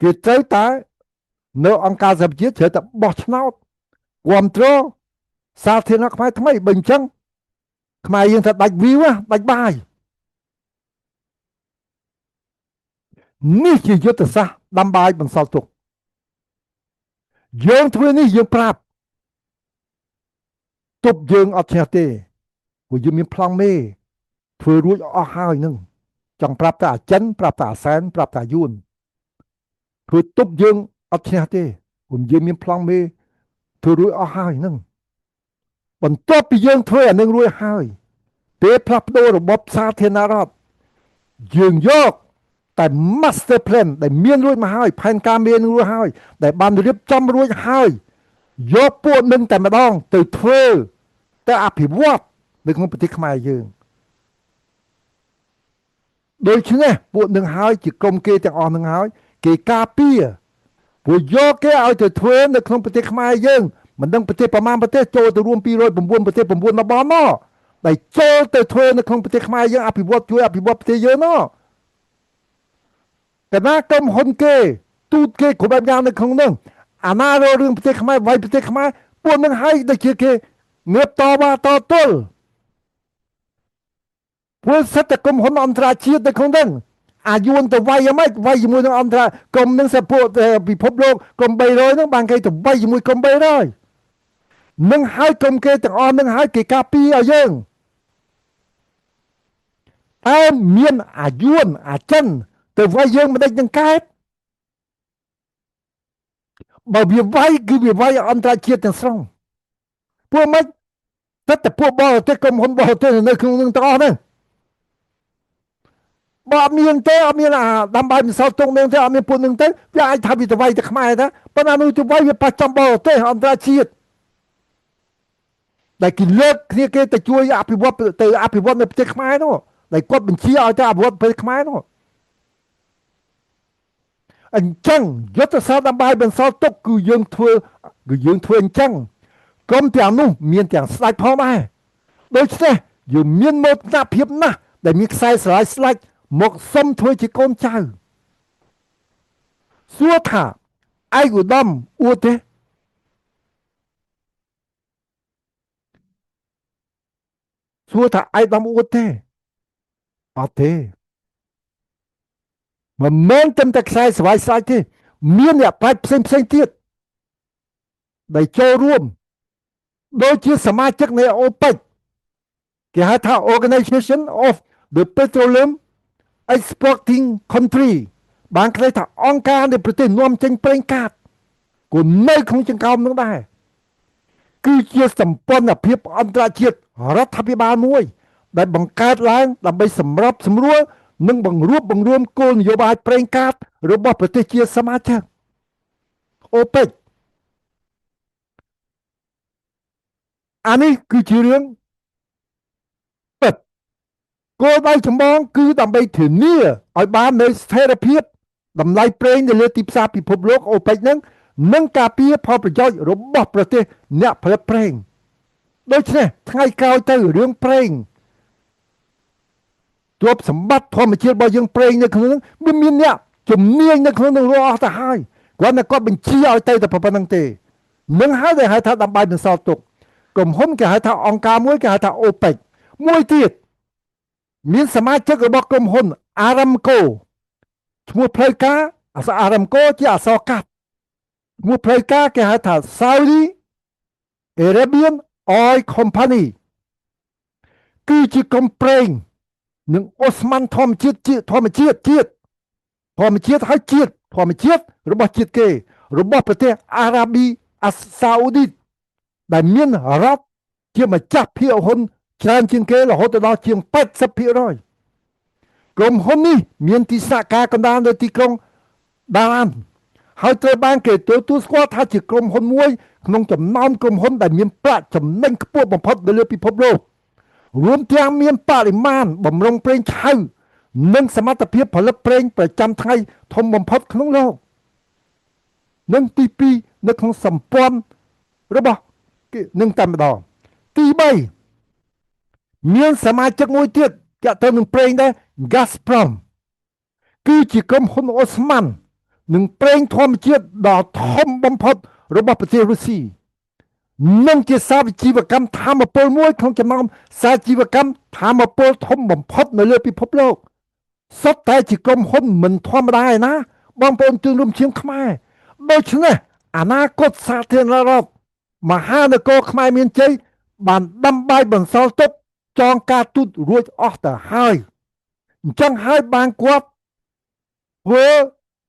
គេត្រូវតែនៅអង្គការសហប្រជាជាតិត្រូវតែបោះឆ្នោតគ្រប់គ្រងសាធារណៈខ្មែរថ្មីបើអញ្ចឹងខ្មែរយើងថាដាច់វីវដាច់បាយនេះជាយុទ្ធសាស្ត្រដាំបាយបន្សល់ទុកយើងធ្វើនេះយើងប្រាប់ទប់យើងអត់ឈ្នះទេព្រោះយើងមានប្លង់មេធ្វើរួចអស់ហើយនឹងចង់ប្រាប់តែអាចិនប្រាប់តែអាសែនប្រាប់តែយួនធ្វើទប់យើងអត់ឈ្នះទេព្រោះយើងមានប្លង់មេធ្វើរួចអស់ហើយនឹងបន្ទាប់ពីយើងធ្វើអានឹងរួចហើយពេលផ្លាស់ប្ដូររបបសាធារណរដ្ឋយើងយកតែ master plan ដែលមានរួចមកហើយផែនការមានរួចហើយដែលបានរៀបចំរួចហើយយកពួកនឹងតែម្ដងទៅធ្វើទៅអភិវឌ្ឍនៅក្នុងប្រទេសខ្មែរយើងដូច្នេះពួកនឹងហើយជាក្រុមគេទាំងអស់នឹងហើយគេការពារព្រោះយកគេឲ្យទៅធ្វើនៅក្នុងប្រទេសខ្មែរយើងមិនដឹងប្រទេសប្រមាណប្រទេសចូលទៅរួម209ប្រទេស9តំបន់មកដែលចូលទៅធ្វើនៅក្នុងប្រទេសខ្មែរយើងអភិវឌ្ឍជួយអភិវឌ្ឍប្រទេសយើងនោះកណាក្រុមហ៊ុនគេទូតគេគ្រប់បែបយ៉ាងនៅក្នុងនោះអាណាររឿងប្រទេសខ្មែរវាយប្រទេសខ្មែរពួកនឹងហើយដូចជាគេងើបតវ៉ាតទល់ព្រោះសិតតែក្រុមហ៊ុនអន្តរជាតិនៅក្នុងនោះអាយួនទៅវាយយ៉ាងម៉េចវាយជាមួយនឹងអន្តរក្រុមនឹងសិពួកពិភពលោកក្រុម300ហ្នឹងបានគេទៅវាយជាមួយក្រុម300នឹងហើយក្រុមគេទាំងអស់នឹងហើយគេការពារឲ្យយើងតែមានអាយួនអាចិនទៅវាយយើងមិនដេចនឹងកើតបើវាវាយគឺវាវាយអន្តរជាតិទាំងស្រុងពួកមិនតែតែពួកបរទេសក្រុមហ៊ុនបរទេសនៅក្នុងនឹងទាំងអស់ហ្នឹងបើអត់មានទេអត់មានអាដាំបាយមិនសល់ទុកនឹងទេអត់មានពួកនឹងទេវាអាចថាវាទៅវាយទៅខ្មែរតាប៉ុន្តែនោះទៅវាយវាប៉ះចំបរទេសអន្តរជាតិដែលគេលើកគ្នាគេទៅជួយអភិវឌ្ឍទៅអភិវឌ្ឍនៅប្រទេសខ្មែរនោះដែលគាត់បញ្ជាឲ្យទៅអភិវឌ្ឍប្រទេសខ្មែរនោះអញ្ចឹងយុទ្ធសាស្ត្រដាំបាយបន្សល់ទុកគឺយើងធ្វើអញ្ចឹងក្រុមទាំងនោះមានទាំងស្ដេចផងដែរដូច្នេះយើងមានមោទនភាពណាស់ដែលមានខ្សែស្រឡាយស្ដេចមកសុំធ្វើជាកូនចៅសួរថាឯកឧត្តមអួតទេសួរថាឯកឧត្តមអួតទេអត់ទេមិនមែនត្រឹមតែខ្សែស្រឡាយស្ដេចទេមានអ្នកប្រាជ្ញផ្សេងផ្សេងទៀតដែលចូលរួមដូចជាសមាជិកនៃ OPEC គេហៅថា Organization of the Petroleum Exporting Country បានខ្លះថាអង្គការនៃប្រទេសនាំចេញប្រេងកាតក៏នៅក្នុងចង្កោមនឹងដែរគឺជាសម្ព័ន្ធភាពអន្តរជាតិរដ្ឋាភិបាលមួយដែលបង្កើតឡើងដើម្បីសម្របសម្រួលនិងបង្រួបបង្រួមគោលនយោបាយប្រេងកាតរបស់ប្រទេសជាសមាជិក OPEC អានេះគឺជារឿងពិតគោលដៅចម្បងគឺដើម្បីធានាឲ្យបាននូវស្ថិរភាពតម្លៃប្រេងនៅលើទីផ្សារពិភពលោក OPEC ហ្នឹងនិងការពារផលប្រយោជន៍របស់ប្រទេសអ្នកផលិតប្រេងដូច្នេះថ្ងៃក្រោយទៅរឿងប្រេងទ្រព្យសម្បត្តិធម្មជាតិរបស់យើងប្រេងនៅក្នុងហ្នឹងវាមានអ្នកជំនាញនៅក្នុងនឹងរស់អស់ទៅហើយគាត់តែគាត់បញ្ជាឲ្យទៅតែប៉ុណ្្នឹងទេនឹងហើយដែលហៅថាដើម្បីបន្សល់ទុកក្រុមហ៊ុនគេហៅថាអង្គការមួយគេហៅថា OPEC មួយទៀតមានសមាជិករបស់ក្រុមហ៊ុន Aramco ឈ្មោះផ្លូវការអក្សរ Aramco ជាអក្សរកាត់ឈ្មោះផ្លូវការគេហៅថា Saudi Arabian Oil Company គឺជាក្រុមប្រេងនិងអូស្មန်ធម្មជាតិជាធម្មជាតិជាតិធម្មជាតិហើយជាតិធម្មជាតិរបស់ជាតិគេរបស់ប្រទេសអារ៉ាប៊ីអាសាអូឌីតដែលមានរដ្ឋជាម្ចាស់ភាគហ៊ុនច្រើនជាងគេរហូតដល់ជាង 80% ក្រុមហ៊ុននេះមានទីស្នាក់ការកណ្ដាលនៅទីក្រុងដាឡានហើយត្រូវបានគេទទួលស្គាល់ថាជាក្រុមហ៊ុនមួយក្នុងចំណោមក្រុមហ៊ុនដែលមានប្រាក់ចំណេញខ្ពស់បំផុតនៅលើពិភពលោករួមទាំងមានបរិមាណបំរុងប្រេងឆៅនិងសមត្ថភាពផលិតប្រេងប្រចាំថ្ងៃធំបំផុតក្នុងលោកនិងទី2នៅក្នុងសម្ព័ន្ធរបស់គេនឹងតែម្ដងទី3មានសមាជិកមួយទៀតទាក់ទងនឹងប្រេងដែរ Gazprom គឺជាក្រុមហ៊ុនអូស្មန် និងប្រេងធម្មជាតិដ៏ធំបំផុតរបស់ប្រទេសរុស្ស៊ីនិងជាសាជីវកម្មធម្មពលមួយក្នុងចំណោមសាជីវកម្មធម្មពលធំបំផុតនៅលើពិភពលោកសុទ្ធតែជាក្រុមហ៊ុនមិនធម្មតាឯណាបងប្អូនជនរួមជាតិខ្មែរដូច្នេះអនាគតសាធារណរដ្ឋមហានគរខ្មែរមានជ័យបានដាំបាយបន្សល់ទុកចងការទូតរួចអស់ទៅហើយអញ្ចឹងហើយបានគាត់ធ្វើ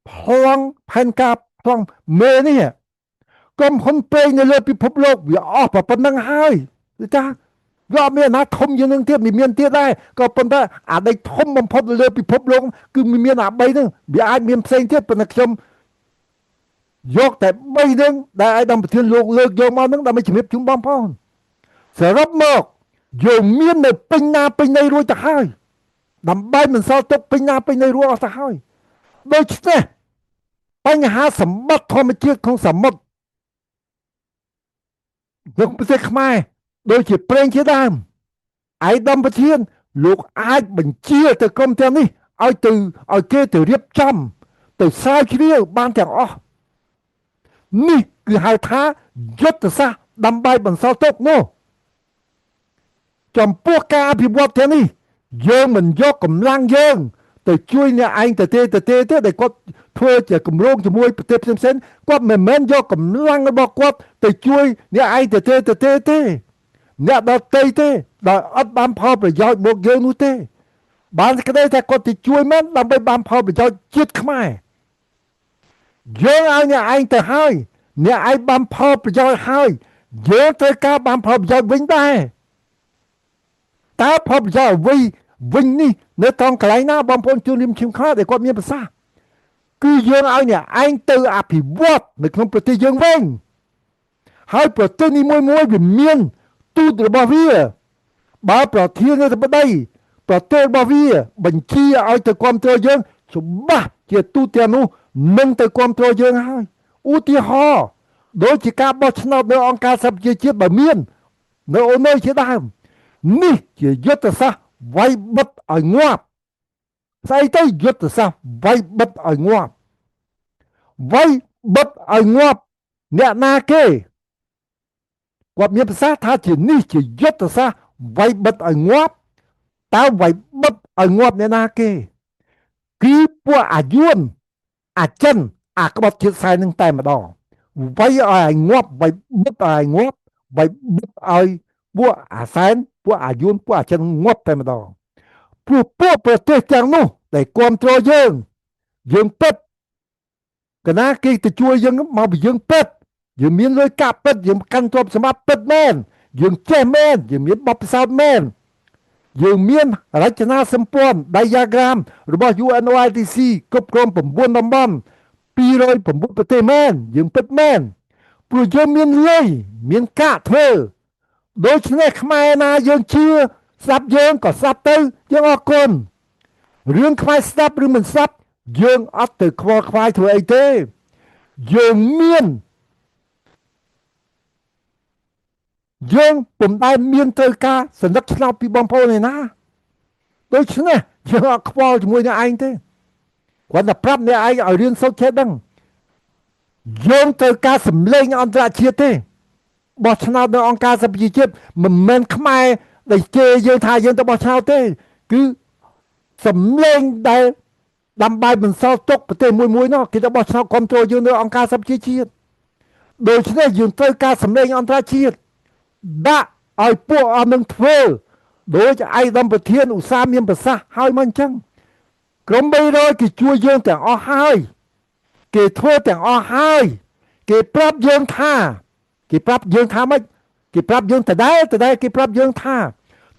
ប្លង់ផែនការប្លង់មេនេះក្រុមហ៊ុនប្រេងនៅលើពិភពលោកវាអស់ប៉ុណ្្នឹងហើយចាវាអត់មានអាណាធំជាងនឹងទៀតមានទៀតដែរក៏ប៉ុន្តែអាដេកធំបំផុតនៅលើពិភពលោកគឺមានអា3ហ្នឹងវាអាចមានផ្សេងទៀតប៉ុន្តែខ្ញុំយកតែ3ហ្នឹងដែលឲ្យដល់ប្រធានលោកលើកយកមកហ្នឹងដើម្បីជំរាបជូនបងប្អូនសរុបមកយើងមាននៅពេញណាពេញណីរួចទៅហើយដើម្បីមិនសល់ទុកពេញណាពេញណីរួចអស់ទៅហើយដូច្នេះបញ្ហាសម្បត្តិធម្មជាតិក្នុងសមុទ្រក្នុងប្រទេសខ្មែរដូចជាប្រេងជាដើមឯកឧត្តមប្រធានលោកអាចបញ្ជាទៅក្រុមទាំងនេះឲ្យទៅឲ្យគេទៅរៀបចំទៅស្រាវជ្រាវបានទាំងអស់នេះគឺហៅថាយុទ្ធសាស្ត្រដើម្បីបន្សល់ទុកនោះចំពោះការអភិវឌ្ឍទាំងនេះយើងមិនយកកម្លាំងយើងទៅជួយអ្នកឯងទៅទេដែលគាត់ធ្វើជាគម្រោងជាមួយប្រទេសផ្សេងៗគាត់មិនមែនយកកម្លាំងរបស់គាត់ទៅជួយអ្នកឯងទៅទេទេអ្នកដទៃទេដោយអត់បានផលប្រយោជន៍មកយើងនោះទេបានក្តីថាគាត់ទៅជួយមែនដើម្បីបានផលប្រយោជន៍ជាតិខ្មែរយើងឲ្យអ្នកឯងទៅហើយអ្នកឯងបានផលប្រយោជន៍ហើយយើងត្រូវការបានផលប្រយោជន៍វិញដែរតើផលប្រយោជន៍អ្វីវិញនេះនៅត្រង់កន្លែងណាបងប្អូនជនរួមឈាមខ្លះដែលគាត់មានប្រសាសន៍គឺយើងឲ្យអ្នកឯងទៅអភិវឌ្ឍនៅក្នុងប្រទេសយើងវិញហើយប្រទេសនីមួយៗវាមានទូតរបស់វាបើប្រធានាធិបតីប្រទេសរបស់វាបញ្ជាឲ្យទៅគ្រប់គ្រងយើងច្បាស់ជាទូតទាំងនោះនឹងទៅគ្រប់គ្រងយើងហើយឧទាហរណ៍ដូចជាការបោះឆ្នោតនៅអង្គការសហប្រជាជាតិបើមាននៅអូនជាដើមនេះជាយុទ្ធសាស្ត្រវាយបិទឲ្យងាប់ស្អីទៅយុទ្ធសាស្ត្រវាយបិទឲ្យងាប់វាយបិទឲ្យងាប់អ្នកណាគេគាត់មានប្រសាសន៍ថាជានេះជាយុទ្ធសាស្ត្រវាយបិទឲ្យងាប់តើវាយបិទឲ្យងាប់អ្នកណាគេគឺពួកអាយួនអាចិនអាក្បត់ជាតិខ្សែនឹងតែម្ដងវាយឲ្យងាប់វាយបិទឲ្យងាប់វាយបិទឲ្យពួកអាសែនពួកអាយួនពួកអាចិនងាប់តែម្ដងព្រោះពួកប្រទេសទាំងនោះដែលគ្រប់គ្រងយើងយើងពិតកណាគេទៅជួយយើងមកពីយើងពិតយើងមានលុយកាក់ពិតយើងកាន់ទ្រព្យសម្បត្តិពិតមែនយើងចេះមែនយើងមានបទពិសោធន៍មែនយើងមានរចនាសម្ព័ន្ធ diagram របស់ UNOIDC គ្រប់គ្រង9តំបន់209ប្រទេសមែនយើងពិតមែនព្រោះយើងមានលុយមានកាក់ធ្វើដូច្នេះខ្មែរណាយើងជឿស្ដាប់យើងក៏ស្ដាប់ទៅយើងអរគុណរឿងខ្មែរស្ដាប់ឬមិនស្ដាប់យើងអត់ទៅខ្វល់ខ្វាយធ្វើអីទេយើងមានយើងពុំដែលមានត្រូវការសន្លឹកឆ្នោតពីបងប្អូនឯណាដូច្នេះយើងអត់ខ្វល់ជាមួយអ្នកឯងទេគាត់តែប្រាប់អ្នកឯងឲ្យរៀនសូត្រចេះដឹងយើងត្រូវការសម្លេងអន្តរជាតិទេបោះឆ្នោតនៅអង្គការសហប្រជាជាតិមិនមែនខ្មែរដែលជេរយើងថាយើងទៅបោះឆ្នោតទេគឺសម្លេងដែលដើម្បីបន្សល់ទុកប្រទេសមួយមួយនោះគេទៅបោះឆ្នោតគ្រប់គ្រងយើងនៅអង្គការសហប្រជាជាតិដូច្នេះយើងត្រូវការសម្លេងអន្តរជាតិដាក់ឲ្យពួកអស់នឹងធ្វើដូចឯកឧត្តមប្រធានឧស្សាហ៍មានប្រសាសន៍ហើយមកអញ្ចឹងក្រុម300គេជួយយើងទាំងអស់ហើយគេធ្វើទាំងអស់ហើយគេប្រាប់យើងថាគេប្រាប់យើងថាម៉េចគេប្រាប់យើងដដែលគេប្រាប់យើងថា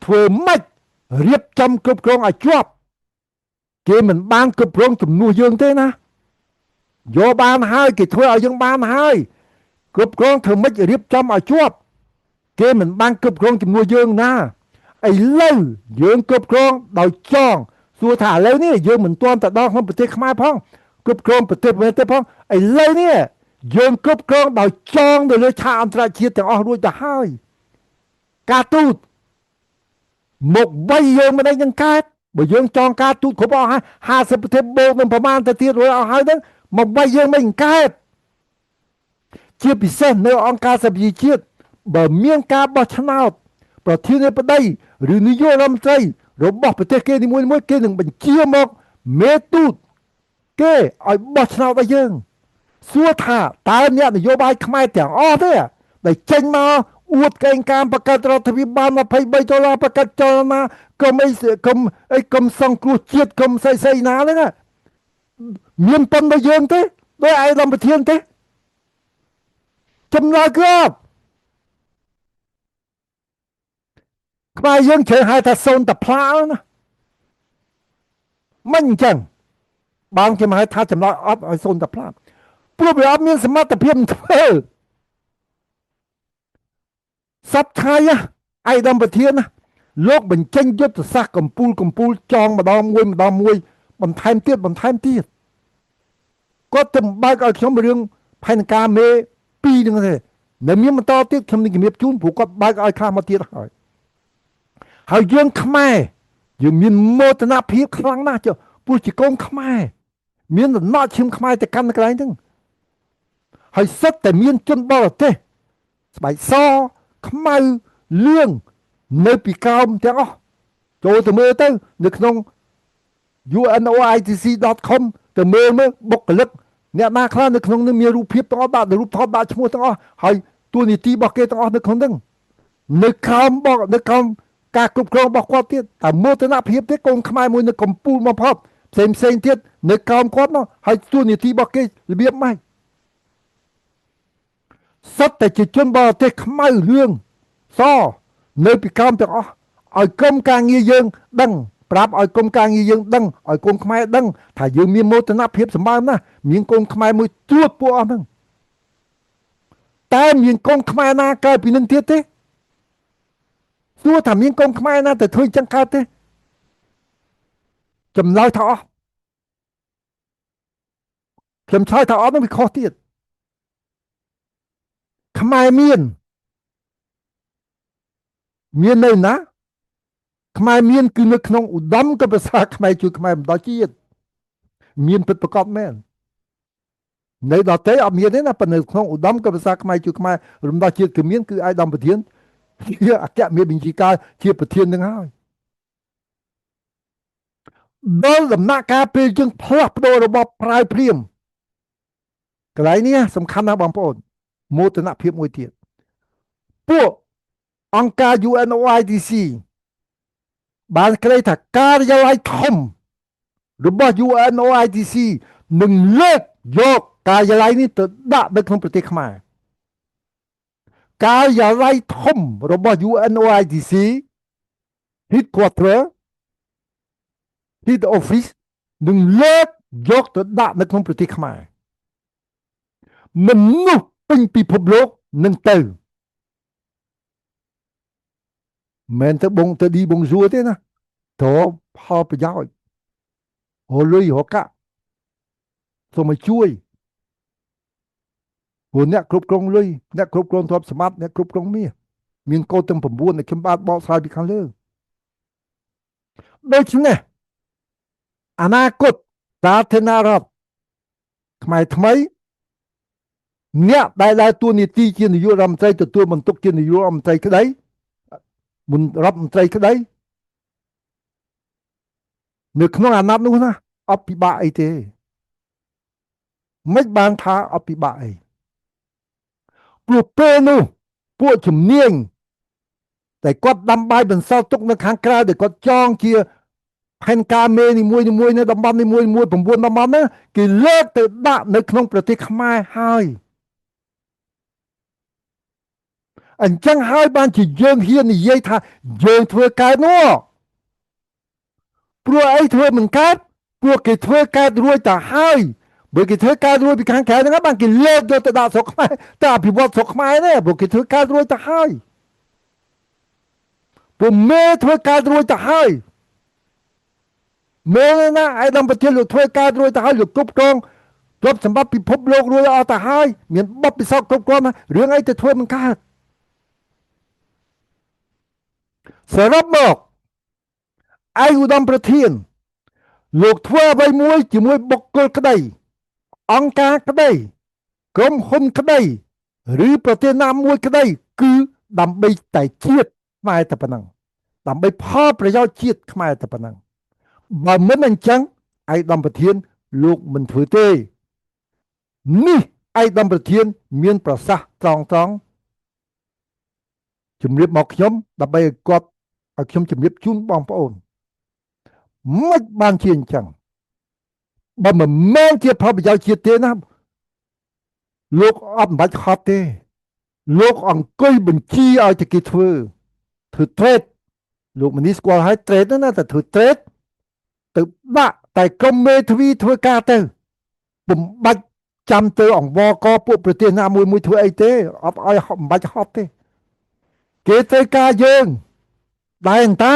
ធ្វើម៉េចរៀបចំគ្រប់គ្រងឲ្យជាប់គេមិនបានគ្រប់គ្រងជំនួសយើងទេណាយកបានហើយគេធ្វើឲ្យយើងបានហើយគ្រប់គ្រងធ្វើម៉េចរៀបចំឲ្យជាប់គេមិនបានគ្រប់គ្រងជំនួសយើងណាឥឡូវយើងគ្រប់គ្រងដោយចងសួរថាឥឡូវនេះយើងមិនទាន់ទៅដល់ក្នុងប្រទេសខ្មែរផងគ្រប់គ្រងប្រទេសវិញទេផងឥឡូវនេះយើងគ្រប់គ្រងដោយចងទៅលើឆាកអន្តរជាតិទាំងអស់រួចទៅហើយការទូតមកវាយយើងមិននឹងកើតបើយើងចងការទូតគ្រប់អស់ហើយ50ប្រទេសបូកនឹងប្រមាណទៅទៀតរួចអស់ហើយហ្នឹង មកវាយយើងមិនកើតជាពិសេសនៅអង្គការសហប្រជាជាតិបើមានការបោះឆ្នោតប្រធានាធិបតីឬនាយករដ្ឋមន្ត្រីរបស់ប្រទេសគេនីមួយៗគេនឹងបញ្ជាមកមេទូតគេឲ្យបោះឆ្នោតឲ្យយើងសួរថាតើអ្នកនយោបាយខ្មែរទាំងអស់ទេដែលចេញមកអួតកេងកាមបង្កើតរដ្ឋាភិបាល23ដុល្លារបង្កើតចលនាកុំអីកុំអីកុំសង្គ្រោះជាតិកុំស្អីស្អីណាហ្នឹងមានប៉ុនដល់យើងទេដោយឯកឧត្តមប្រធានទេចម្លើយគឺអត់ខ្មែរយើងជ្រើហៅថាសូនតាផ្លាណាមិនអញ្ចឹងបានគេមកហៅថាចម្លើយអត់ឲ្យសូនតាផ្លាព្រោះវាអត់មានសមត្ថភាពធ្វើសប្តាហ៍ឯកឧត្តមប្រធានណាលោកបញ្ចេញយុទ្ធសាស្ត្រកំពូលចងម្ដងមួយម្ដងមួយបន្ថែមទៀតបន្ថែមទៀតគាត់ទៅបើកឲ្យខ្ញុំរឿងផែនការមេ2ហ្នឹងទេនៅមានបន្តទៀតខ្ញុំនឹងជំរាបជូនព្រោះគាត់បើកឲ្យខ្លះមកទៀតហើយហើយយើងខ្មែរយើងមានមោទនភាពខ្លាំងណាស់ចុះព្រោះជាកូនខ្មែរមានដំណក់ឈាមខ្មែរទៅកាន់កន្លែងហ្នឹងហើយសិតតែមានជនបរទេសស្បែកសខ្មៅលឿងនៅពីក្រោមទាំងអស់ចូលទៅមើលទៅនៅក្នុង unoitc.com ទៅមើលមើលបុគ្គលិកអ្នកណាខ្លះនៅក្នុងនឹងមានរូបភាពទាំងអស់ដាក់រូបថតដាក់ឈ្មោះទាំងអស់ហើយតួនាទីរបស់គេទាំងអស់នៅក្នុងនឹងនៅក្រោមបកនៅក្រោមការគ្រប់គ្រងរបស់គាត់ទៀតតែមោទនភាពទេកូនខ្មែរមួយនៅកំពូលបំផុតផ្សេងផ្សេងទៀតនៅក្រោមគាត់នោះហើយតួនាទីរបស់គេរបៀបម៉េចសុទ្ធតែជាជនបរទេសខ្មៅលឿងសនៅពីក្រោមទាំងអស់ឲ្យក្រុមការងារយើងដឹងប្រាប់ឲ្យក្រុមការងារយើងដឹងឲ្យកូនខ្មែរដឹងថាយើងមានមោទនភាពសម្បើមណាស់មានកូនខ្មែរមួយត្រួតពួកអស់ហ្នឹងតែមានកូនខ្មែរណាកើតពីនឹងទៀតទេសួរថាមានកូនខ្មែរណាទៅធ្វើចឹងកើតទេចម្លើយថាអស់ខ្ញុំឆ្លើយថាអត់នឹងវាខុសទៀតខ្មែរមាននៅណាខ្មែរមានគឺនៅក្នុងឧត្តមកភាសាខ្មែរជួយខ្មែរមិនដល់ជាតិមានពិតប្រាកដមែននៅដល់ទេអត់មានទេណាប៉ុន្តែក្នុងឧត្តមកភាសាខ្មែរជួយខ្មែររំដោះជាតិគឺមានគឺឯកឧត្តមប្រធានជាអគ្គមេបញ្ជាការជាប្រធាននឹងហើយដល់ដំណាក់កាលពេលយើងផ្លាស់ប្ដូររបបប្រាវព្រាមកន្លែងនេះសំខាន់ណាស់បងប្អូនមោទនភាពមួយទៀតពួកអង្គការ UNOIDC បានក្តីថាការិយាល័យធំរបស់ UNOIDC នឹងលើកយកការិយាល័យនេះទៅដាក់នៅក្នុងប្រទេសខ្មែរការិយាល័យធំរបស់ UNOIDC Headquarter Head Office នឹងលើកយកទៅដាក់នៅក្នុងប្រទេសខ្មែរមនុស្សពេញពិភពលោកនឹងទៅមិនទៅបងទៅឌីបងសួរទេណាទៅផលប្រយោជន៍រលុយរកាក់សូមឲ្យជួយព្រោះអ្នកគ្រប់គ្រងលុយអ្នកគ្រប់គ្រងទ្រព្យសម្បត្តិអ្នកគ្រប់គ្រងមាសមានកូនទាំង9ដែលខ្ញុំបាទបកស្រាយពីខាងលើដូច្នេះអនាគតសាធារណរដ្ឋខ្មែរថ្មីអ្នកដែលដើរតួនាទីជានាយករដ្ឋមន្ត្រីទទួលបន្ទុកជានាយករដ្ឋមន្ត្រីក្តីមុនរដ្ឋមន្ត្រីក្តីនៅក្នុងអាណត្តិនោះណាអត់ពិបាកអីទេមិនបានថាអត់ពិបាកអីព្រោះពេលនោះពួកជំនាញតែគាត់ដាំបាយបន្សល់ទុកនៅខាងក្រៅដែលគាត់ចងជាផែនការមេនីមួយៗនៅតំបន់នីមួយៗ9តំបន់ណាគេលើកទៅដាក់នៅក្នុងប្រទេសខ្មែរហើយអញ្ចឹងហើយបានជាយើងហ៊ាននិយាយថាយើងធ្វើកើតនោះព្រោះអីធ្វើមិនកើតព្រោះគេធ្វើកើតរួចទៅហើយបើគេធ្វើកើតរួចពីខាងក្រៅហ្នឹងបានគេលើកយកទៅដាក់ស្រុកខ្មែរទៅអភិវឌ្ឍស្រុកខ្មែរនេះព្រោះគេធ្វើកើតរួចទៅហើយព្រោះមេធ្វើកើតរួចទៅហើយមេណាឯកឧត្តមប្រធានលោកធ្វើកើតរួចទៅហើយលោកគ្រប់គ្រងទ្រព្យសម្បត្តិពិភពលោករួចអស់ទៅហើយមានបទពិសោធន៍គ្រប់គ្រាន់រឿងអីទៅធ្វើមិនកើតសរុបមកឯកឧត្តមប្រធានលោកធ្វើអ្វីមួយជាមួយបុគ្គលក្តី អង្គការក្តីក្រុមហ៊ុនក្តីឬប្រទេសណាមួយក្តីគឺដើម្បីតែជាតិខ្មែរតែប៉ុណ្ណឹងដើម្បីផលប្រយោជន៍ជាតិខ្មែរតែប៉ុណ្ណឹងបើមិនអញ្ចឹងឯកឧត្តមប្រធានលោកមិនធ្វើទេនេះឯកឧត្តមប្រធានមានប្រសាសន៍ត្រង់ត្រង់ជំរាបមកខ្ញុំដើម្បីឲ្យគាត់ឲ្យខ្ញុំជំរាបជូនបងប្អូនមិនបានជាអញ្ចឹងបើមិនមែនជាផលប្រយោជន៍ជាតិទេណាលោកអត់មិនបាច់ខត់ទេលោកអង្គុយបញ្ជាឲ្យតែគេធ្វើធ្វើ trade លោកមនីស្គាល់ហើយ trade ណាតែធ្វើ trade ទៅដាក់តែក្រុមមេធាវីធ្វើការទៅពុំបាច់ចាំទៅអង្វរកពួកប្រទេសណាមួយមួយធ្វើអីទេអត់ឲ្យមិនបាច់ហត់ទេគេត្រូវការយើងដែរអន្តា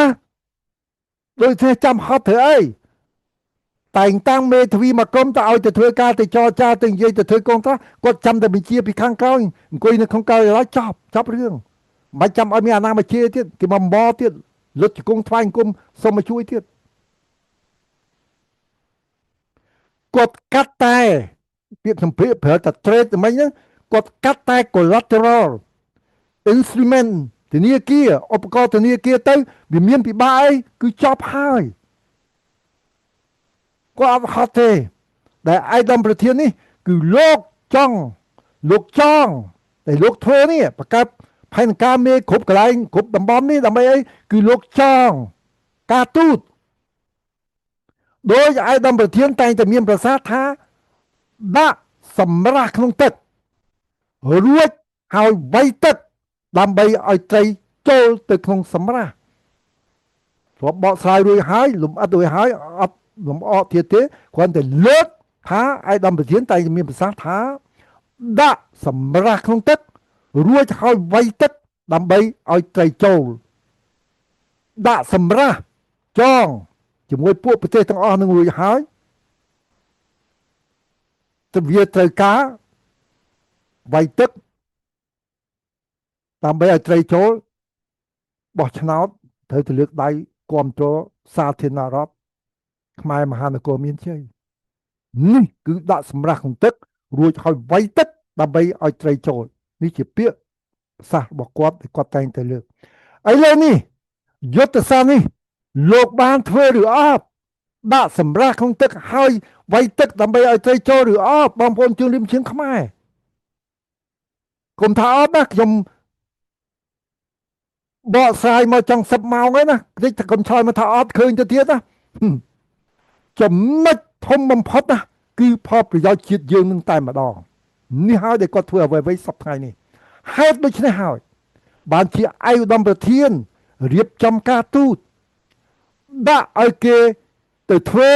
ដូចនេះចាំហត់ធ្វើអីតែងតាំងមេធាវីមកក្រុមទៅឲ្យទៅធ្វើការទៅចរចាទៅនិយាយទៅធ្វើកងត្រាគាត់ចាំតែបញ្ជាពីខាងក្រោយអង្គុយនៅក្នុងការិយាល័យចប់ចប់រឿងមិនបាច់ចាំឲ្យមានអាណាមកជាទៀតគេមកបទៀតលុតជង្គង់ថ្វាយអង្គមសុំមកជួយទៀតគាត់កាត់តែពាក្យសម្ភារប្រើតែ trade មិញហ្នឹងគាត់កាត់តែ collateral instrument ធនាគារឧបករណ៍ធនាគារទៅវាមានពិបាកអីគឺចប់ហើយគាត់អត់ហត់ទេដែលឯកឧត្តមប្រធាននេះគឺលោកចង់លោកចង់តែលោកធ្វើនេះបង្កើតផែនការមេគ្រប់កន្លែងគ្រប់តំបន់នេះដើម្បីអីគឺលោកចង់ការទូតដោយឯកឧត្តមប្រធានតែងតែមានប្រសាសន៍ថាដាក់សម្រាស់ក្នុងទឹករួចហើយវៃទឹកដើម្បីឲ្យត្រីចូលទៅក្នុងសម្រាស់ធ្លាប់បកស្រាយរួចហើយលំអិតរួចហើយអត់លំអកទៀតទេគ្រាន់តែលើកថាឯកឧត្តមប្រធានតែមានប្រសាសន៍ថាដាក់សម្រាស់ក្នុងទឹករួចហើយវៃទឹកដើម្បីឲ្យត្រីចូលដាក់សម្រាស់ចងជាមួយពួកប្រទេសទាំងអស់នឹងរួចហើយទៅវាត្រូវការវៃទឹកដើម្បីឲ្យត្រីចូលបោះឆ្នោតត្រូវទៅលើកដៃគាំទ្រសាធារណរដ្ឋខ្មែរមហានគរមានជ័យនេះគឺដាក់សម្រាស់ក្នុងទឹករួចហើយវៃទឹកដើម្បីឲ្យត្រីចូលនេះជាពាក្យប្រសាសន៍របស់គាត់ដែលគាត់តែងតែលើកឥឡូវនេះយុទ្ធសាស្ត្រនេះលោកបានធ្វើឬអត់ដាក់សម្រាស់ក្នុងទឹកហើយវៃទឹកដើម្បីឲ្យត្រីចូលឬអត់បងប្អូនជនរួមជាតិខ្មែរគុំថាអត់ណាខ្ញុំបកស្រាយមកចង់10ម៉ោងហើយណាតិចតែកុំឆ្លើយមកថាអត់ឃើញទៅទៀតណាចំណុចធំបំផុតណាគឺផលប្រយោជន៍ជាតិយើងនឹងតែម្ដងនេះហើយដែលគាត់ធ្វើអ្វីៗសប្តាហ៍នេះហេតុដូច្នេះហើយបានជាឯកឧត្តមប្រធានរៀបចំការទូតដាក់ឲ្យគេទៅធ្វើ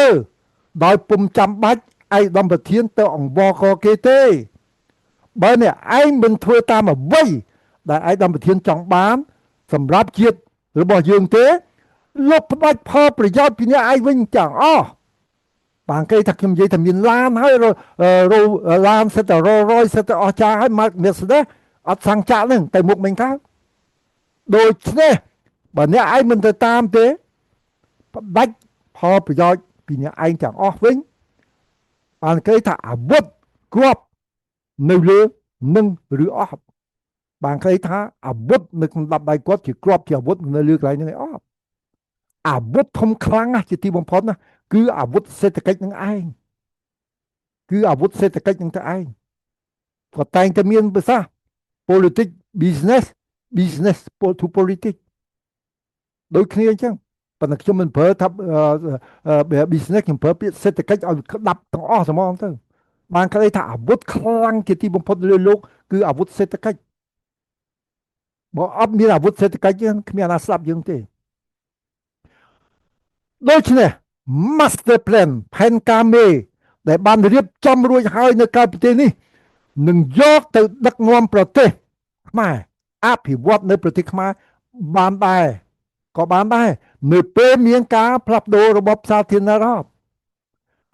ដោយពុំចាំបាច់ឯកឧត្តមប្រធានទៅអង្វរកគេទេបើអ្នកឯងមិនធ្វើតាមអ្វីដែលឯកឧត្តមប្រធានចង់បានសម្រាប់ជាតិរបស់យើងទេលោកផ្ដាច់ផលប្រយោជន៍ពីអ្នកឯងវិញទាំងអស់បានគេថាខ្ញុំនិយាយថាមានឡានហើយរឡានសិតតែរយសិតតែអស់ចាហើយមកមានស្ដេចអត់សាំងចាក់ហ្នឹងទៅមុខមិនកើតដូច្នេះបើអ្នកឯងមិនទៅតាមទេផ្ដាច់ផលប្រយោជន៍ពីអ្នកឯងទាំងអស់វិញបានគេថាអាវុធគ្រាប់នៅលើនឹងឬអស់បានគេថាអាវុធនៅក្នុងដៃគាត់ជាគ្រាប់ជាអាវុធនៅលើកន្លែងហ្នឹងឯងអត់អាវុធធំខ្លាំងណាស់ជាទីបំផុតណាគឺអាវុធសេដ្ឋកិច្ចនឹងឯងគឺអាវុធសេដ្ឋកិច្ចនឹងតែឯងគាត់តែងតែមានប្រសាសន៍ politics business business to politics ដូចគ្នាអញ្ចឹងប៉ុន្តែខ្ញុំមិនប្រើថា business ខ្ញុំប្រើពាក្យសេដ្ឋកិច្ចឲ្យក្តាប់ទាំងអស់ហ្មងទៅបានក្តីថាអាវុធខ្លាំងជាទីបំផុតលើលោកគឺអាវុធសេដ្ឋកិច្ចបើអត់មានអាវុធសេដ្ឋកិច្ចគ្មានអាណាស្ដាប់យើងទេដូច្នេះ Master Plan ផែនការមេដែលបានរៀបចំរួចហើយនៅក្រៅប្រទេសនេះនឹងយកទៅដឹកនាំប្រទេសខ្មែរអភិវឌ្ឍនៅប្រទេសខ្មែរបានដែរក៏បានដែរនៅពេលមានការផ្លាស់ប្ដូររបបសាធារណរដ្ឋ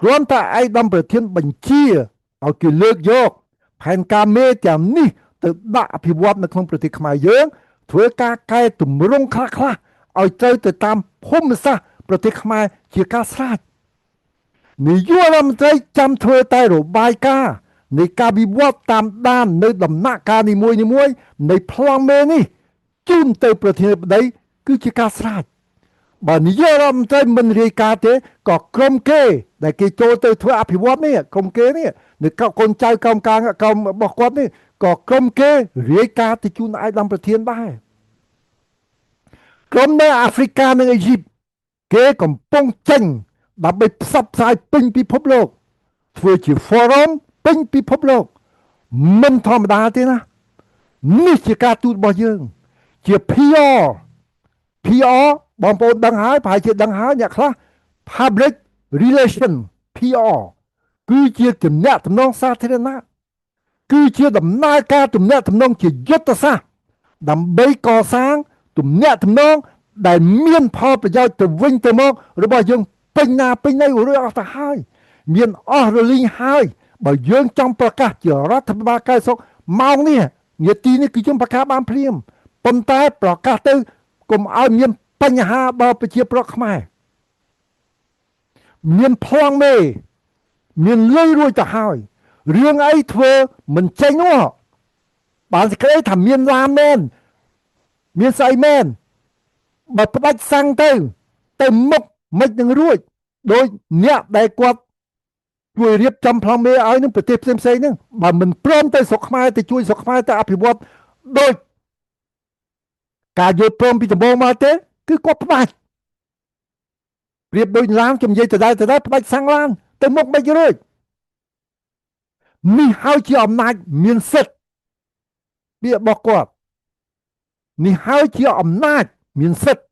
គ្រាន់តែឯកឧត្តមប្រធានបញ្ជាឲ្យគេលើកយកផែនការមេទាំងនេះទៅដាក់អភិវឌ្ឍនៅក្នុងប្រទេសខ្មែរយើងធ្វើការកែតម្រង់ខ្លះខ្លះឲ្យត្រូវទៅតាមភូមិសាស្ត្រប្រទេសខ្មែរជាការស្រេច នាយករដ្ឋមន្ត្រីចាំធ្វើតែរបាយការណ៍នៃការវិវត្តតាមដាននៅដំណាក់កាលនីមួយៗនៃប្លង់មេនេះជូនទៅប្រធានាធិបតីគឺជាការស្រេចបើនាយករដ្ឋមន្ត្រីមិនរាយការណ៍ទេក៏ក្រុមគេដែលគេចូលទៅធ្វើអភិវឌ្ឍនេះក្រុមគេនេះនៅកូនចៅក្រុមការក្រុមរបស់គាត់នេះក៏ក្រុមគេរាយការណ៍ទៅជូនឯកឧត្តមប្រធានដែរក្រុមនៅអាហ្វ្រិកានិងអេស៊ីបគេកំពុងចេញដើម្បីផ្សព្វផ្សាយពេញពិភពលោកធ្វើជា forum ពេញពិភពលោកមិនធម្មតាទេណានេះជាការទូតរបស់យើងជា PR PR បងប្អូនដឹងហើយប្រហែលជាដឹងហើយអ្នកខ្លះ Public Relation PR គឺជាទំនាក់ទំនងសាធារណៈគឺជាដំណើរការទំនាក់ទំនងជាយុទ្ធសាស្ត្រដើម្បីកសាងទំនាក់ទំនងដែលមានផលប្រយោជន៍ទៅវិញទៅមករបស់យើងពេញណាពេញណីរួចអស់ទៅហើយមានអស់រលីងហើយបើយើងចង់ប្រកាសជារដ្ឋាភិបាលកែសុកម៉ោងនេះនាទីនេះគឺយើងប្រកាសបានភ្លាមប៉ុន្តែប្រកាសទៅកុំឲ្យមានបញ្ហាដល់ប្រជាប្រដ្ឋខ្មែរមានប្លង់មេមានលុយរួចទៅហើយរឿងអីធ្វើមិនចេញនោះបានសេចក្តីថាមានឡានមែនមានស្អីមែនបើផ្ដាច់សាំងទៅទៅមុខមិននឹងរួចដោយអ្នកដែលគាត់ជួយរៀបចំប្លង់មេឲ្យនឹងប្រទេសផ្សេងផ្សេងហ្នឹងបើមិនព្រមទៅស្រុកខ្មែរទៅជួយស្រុកខ្មែរទៅអភិវឌ្ឍដោយការយល់ព្រមពីដំបូងមកទេគឺគាត់ផ្ដាច់ប្រៀបដូចឡានខ្ញុំនិយាយទៅដែរផ្ដាច់សាំងឡានទៅមុខមិនរួចនេះហើយជាអំណាចមានសិទ្ធិពាក្យរបស់គាត់នេះហើយជាអំណាចមានសិទ្ធិ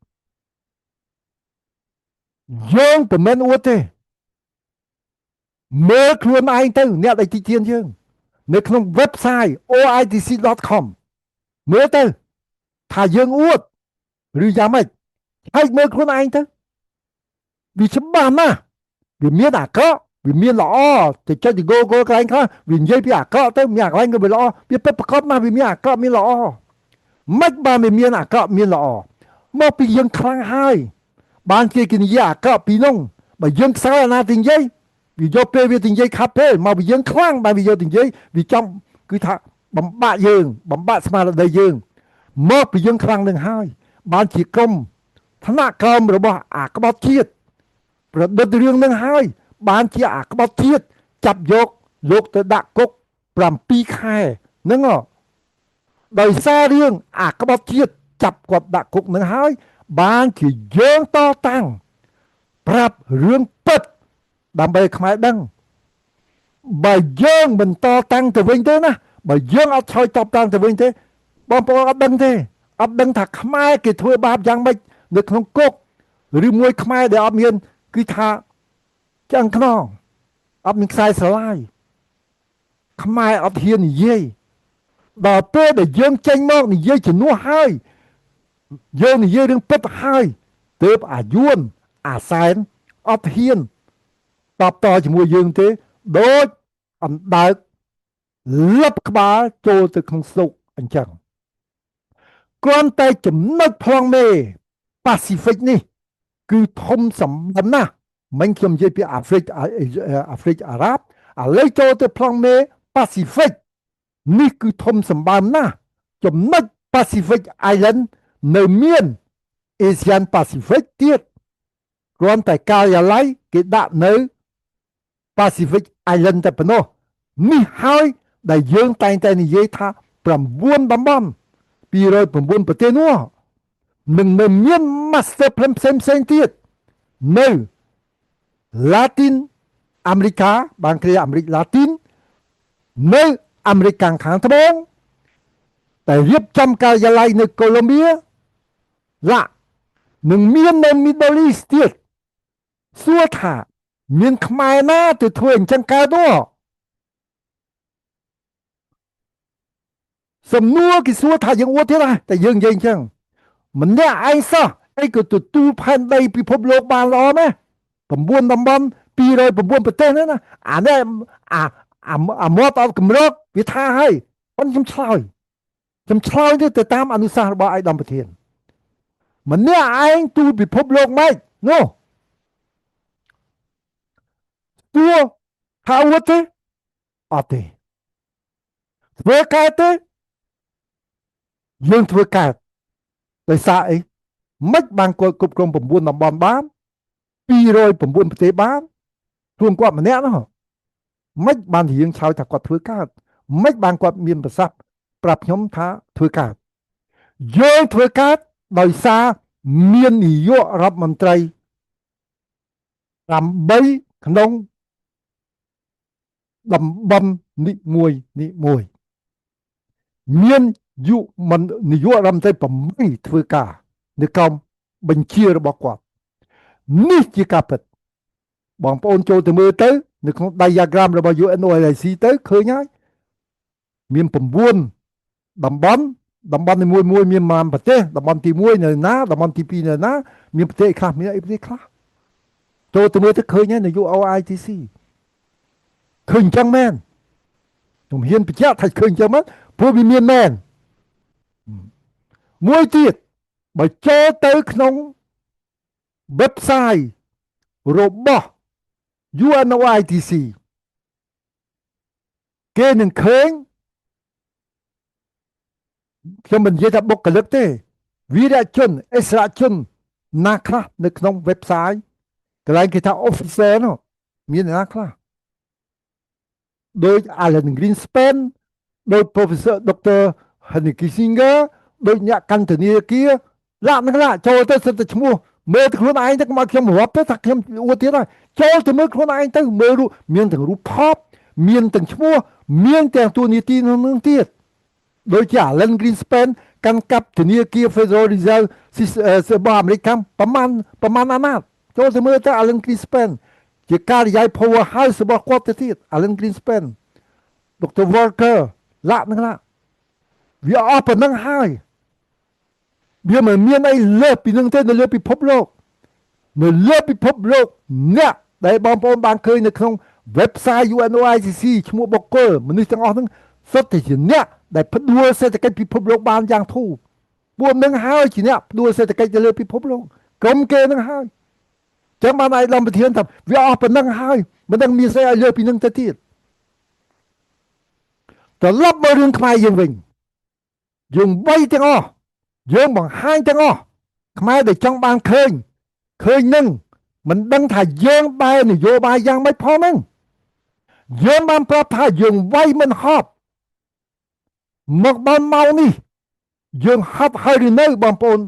យើងមិនមែនអួតទេមើលខ្លួនឯងទៅអ្នកដែលទីទានយើងនៅក្នុង website oitc.com មើលទៅថាយើងអួតឬយ៉ាងម៉េចហើយមើលខ្លួនឯងទៅវាច្បាស់ណាស់វាមានអាក្រក់វាមានល្អទៅចុច Google កន្លែងខ្លះវានិយាយពីអាក្រក់ទៅមានអាកន្លែងក៏វាល្អវាពិតប្រាកដណាស់វាមានអាក្រក់មានល្អមិនបានវាមានអាក្រក់មានល្អមកពីយើងខ្លាំងហើយបានគេនិយាយអាក្រក់ពីនោះបើយើងខ្សោយអាណាទៅនិយាយវាយកពេលវាទៅនិយាយខាប់ពេលមកពីយើងខ្លាំងបានវាយកទៅនិយាយវាចង់គឺថាបំបាក់យើងបំបាក់ស្មារតីយើងមកពីយើងខ្លាំងនឹងហើយបានជាក្រុមថ្នាក់ក្រោមរបស់អាក្បត់ជាតិប្រឌិតរឿងនឹងហើយបានជាអាក្បត់ជាតិចាប់យកលោកទៅដាក់គុក7ខែហ្នឹងដោយសាររឿងអាក្បត់ជាតិចាប់គាត់ដាក់គុកនឹងហើយបានជាយើងតតាំងប្រាប់រឿងពិតដើម្បីខ្មែរដឹងបើយើងមិនតតាំងទៅវិញទេណាបើយើងអត់ឆ្លើយតបតាំងទៅវិញទេបងប្អូនអត់ដឹងទេអត់ដឹងថាខ្មែរគេធ្វើបាបយ៉ាងម៉េចនៅក្នុងគុកឬមួយខ្មែរដែលអត់មានគឺថាឆ្អឹងខ្នងអត់មានខ្សែស្រឡាយខ្មែរអត់ហ៊ាននិយាយដល់ពេលដែលយើងចេញមកនិយាយជំនួសហើយយើងនិយាយរឿងពិតហើយទើបអាយួនអាសែនអត់ហ៊ានតបតជាមួយយើងទេដូចអណ្ដើកលឹបក្បាលចូលទៅក្នុងស្រុកអញ្ចឹងគ្រាន់តែចំណុចប្លង់មេប៉ាស៊ីហ្វិកនេះគឺធំសម្បើមណាស់មិនខ្ញុំនិយាយពីអាហ្វ្រិកអារ៉ាប់ឥឡូវចូលទៅប្លង់មេប៉ាស៊ីហ្វិកនេះគឺធំសម្បើមណាស់ចំណុច Pacific Island នៅមាន ASEAN Pacific ទៀតគ្រាន់តែការិយាល័យគេដាក់នៅ Pacific Island តែប៉ុណ្ណោះនេះហើយដែលយើងតែងតែនិយាយថា9តំបន់209ប្រទេសនោះនឹងនៅមាន Master Plan ផ្សេងផ្សេងទៀតនៅ Latin អាមេរិកាបានគ្រាអាមេរិកឡាទីននៅអាមេរិកខាងត្បូងតែរៀបចំការិយាល័យនៅកូឡុំបៀឡានឹងមាននៅ Middle East ទៀតសួរថាមានខ្មែរណាទៅធ្វើអញ្ចឹងកើតនោះសំណួរគេសួរថាយើងអួតទៀតណាតែយើងនិយាយអញ្ចឹងម្នាក់ឯងសោះអីក៏ទទួលផែនដីពិភពលោកបានល្អណាស់9តំបន់209ប្រទេសហ្នឹងណាអានេះអាមាត់អត់កម្រកវាថាហើយប៉ុន្តែខ្ញុំឆ្លើយទៅតាមអនុសាសន៍របស់ឯកឧត្តមប្រធានម្នាក់ឯងទូលពិភពលោកម៉េចនោះ តួថាអួតទេអត់ទេធ្វើកើតទេយើងធ្វើកើតដោយសារអីមិនបានគាត់គ្រប់គ្រង9តំបន់បាន209ប្រទេសបានខ្លួនគាត់ម្នាក់នោះមិនបានរៀងឆោយថាគាត់ធ្វើកើតមិនបានគាត់មានប្រសាសន៍ប្រាប់ខ្ញុំថាធ្វើកើតយើងធ្វើកើតដោយសារមាននាយករដ្ឋមន្ត្រី8ក្នុងតំបន់និមួយនិមួយមានយុមនាយករដ្ឋមន្ត្រី8ធ្វើការនៅក្រោមបញ្ជារបស់គាត់នេះជាការពិតបងប្អូនចូលទៅមើលទៅនៅក្នុង diagram របស់ UNOIC ទៅឃើញហើយមាន9តំបន់តំបន់នីមួយមួយមានប៉ុន្មានប្រទេសតំបន់ទី1នៅណាតំបន់ទី2នៅណាមានប្រទេសខ្លះមានអីប្រទេសខ្លះចូលទៅមើលទៅឃើញហើយនៅ UOITC ឃើញអញ្ចឹងមែនខ្ញុំហ៊ានបញ្ជាក់ថាឃើញអញ្ចឹងមែនព្រោះវាមានមែនមួយទៀតបើចូលទៅក្នុង website របស់ UNOITC គេនឹងឃើញខ្ញុំមិននិយាយថាបុគ្គលិកទេវីរជនអិសរាជជនណាខ្លះនៅក្នុង website កន្លែងគេថា officer នោះមានណាខ្លះដោយ Alan Greenspan ដោយ Professor Dr. Henry Kissinger ដោយអ្នកកាន់ធនាគារឡាក់នឹងឡាក់ចូលទៅសិតតែឈ្មោះមើលទៅខ្លួនឯងទៅកុំឲ្យខ្ញុំរាប់ទៅថាខ្ញុំអួតទៀតហើយចូលទៅមើលខ្លួនឯងទៅមើលរូបមានទាំងរូបថតមានទាំងឈ្មោះមានទាំងតួនាទីក្នុងនឹងទៀតដូចជា Alan Greenspan កាន់កាប់ធនាគារ Federal Reserve របស់អាមេរិកប្រមាណប្រមាណអាណត្តិចូលទៅមើលទៅ Alan Greenspan ជាការិយាល័យ Powerhouse របស់គាត់ទៅទៀត Alan Greenspan Dr. Walker ឡាក់នឹងឡាក់វាអស់ប៉ុណ្ណឹងហើយវាមិនមានអីលើសពីនឹងទេនៅលើពិភពលោកនៅលើពិភពលោកអ្នកដែលបងប្អូនបានឃើញនៅក្នុង website UNOICC ឈ្មោះបុគ្គលមនុស្សទាំងអស់ហ្នឹងសុទ្ធតែជាអ្នកដែលផ្ដួលសេដ្ឋកិច្ចពិភពលោកបានយ៉ាងធូរពួកនឹងហើយជាអ្នកផ្ដួលសេដ្ឋកិច្ចទៅលើពិភពលោកក្រុមគេនឹងហើយចឹងបានឯកឧត្តមប្រធានថាវាអស់ប៉ុណ្ណឹងហើយមិនដឹងមានស្អីឲ្យលើពីនឹងទៅទៀតត្រឡប់មករឿងខ្មែរយើងវិញយើងបីទាំងអស់យើងបង្ហាញទាំងអស់ខ្មែរដែលចង់បានឃើញឃើញនឹងមិនដឹងថាយើងបែរនយោបាយយ៉ាងម៉េចផងហ្នឹងយើងបានប្រាប់ថាយើងវាយមិនហប់មកដល់ម៉ោងនេះយើងហប់ហើយឬនៅបងប្អូន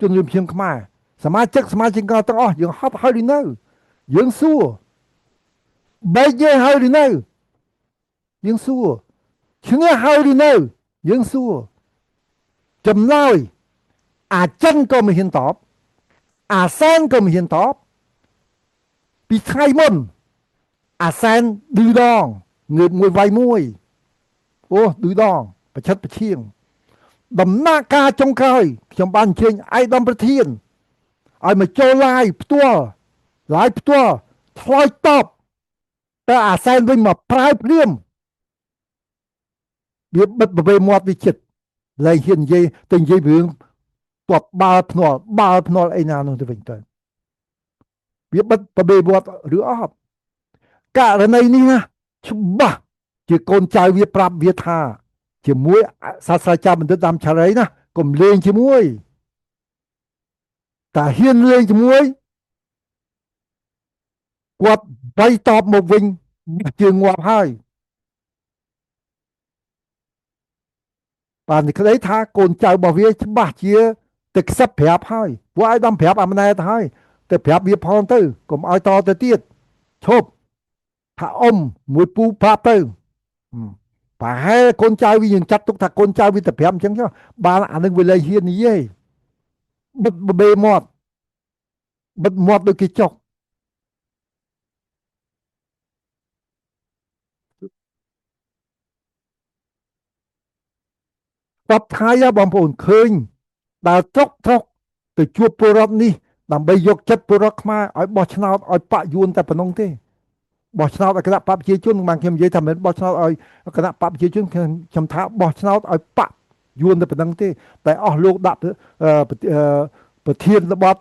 ជនរួមជាតិខ្មែរសមាជិកសមាជិកទាំងអស់យើងហប់ហើយឬនៅយើងសួរបែកយើងហើយឬនៅយើងសួរឈ្នះហើយឬនៅយើងសួរចម្លើយអាចិនក៏មិនហ៊ានតបអាសែនក៏មិនហ៊ានតបពីថ្ងៃមុនអាសែនឌឺដងងើបមួយវាយមួយអូឌឺដងប្រឆិតប្រឈៀងដំណាក់កាលចុងក្រោយខ្ញុំបានអញ្ជើញឯកឧត្តមប្រធានឲ្យមកចូល live ផ្ទាល់ live ផ្ទាល់ឆ្លើយតបតែអាសែនវិញមកប្រើភ្លាមវាបិទបវេមាត់វាចិត្តលែងហ៊ាននិយាយទៅនិយាយរឿងទាត់បាល់ភ្នាល់បាល់ភ្នាល់អីណានោះទៅវិញទៅវាបិទបបេមាត់ឬអត់ករណីនេះណាច្បាស់ជាកូនចៅវាប្រាប់វាថាជាមួយសាស្ត្រាចារ្យបណ្ឌិតដាំឆារីណាកុំលេងជាមួយតែហ៊ានលេងជាមួយគាត់បីតបមកវិញជើងងាប់ហើយបាននេះក្តីថាកូនចៅរបស់វាច្បាស់ជាទៅខ្សឹបប្រាប់ហើយពួកឲ្យដំប្រាប់អាម៉ណែតហើយទៅប្រាប់វាផងទៅកុំឲ្យតទៅទៀតឈប់ថាអ៊ំមួយពូប្រាប់ទៅប្រហែលកូនចៅវាយើងចាត់ទុកថាកូនចៅវាទៅប្រាប់អញ្ចឹងចុះបានអានឹងវាលែងហ៊ាននិយាយបិទបបេមាត់បិទមាត់ដូចគេចុកបបថៃបងប្អូនឃើញដើរត្រុកត្រុកទៅជួបពលរដ្ឋនេះដើម្បីយកចិត្តពលរដ្ឋខ្មែរឲ្យបោះឆ្នោតឲ្យបកយួនតែប៉ុណ្ណឹងទេបោះឆ្នោតឲ្យគណៈបកប្រជាជនបានខ្ញុំនិយាយថាមិនបោះឆ្នោតឲ្យគណៈបកប្រជាជនខ្ញុំថាបោះឆ្នោតឲ្យបកយួនតែប៉ុណ្ណឹងទេតែអស់លោកដាក់ប្រធានរបប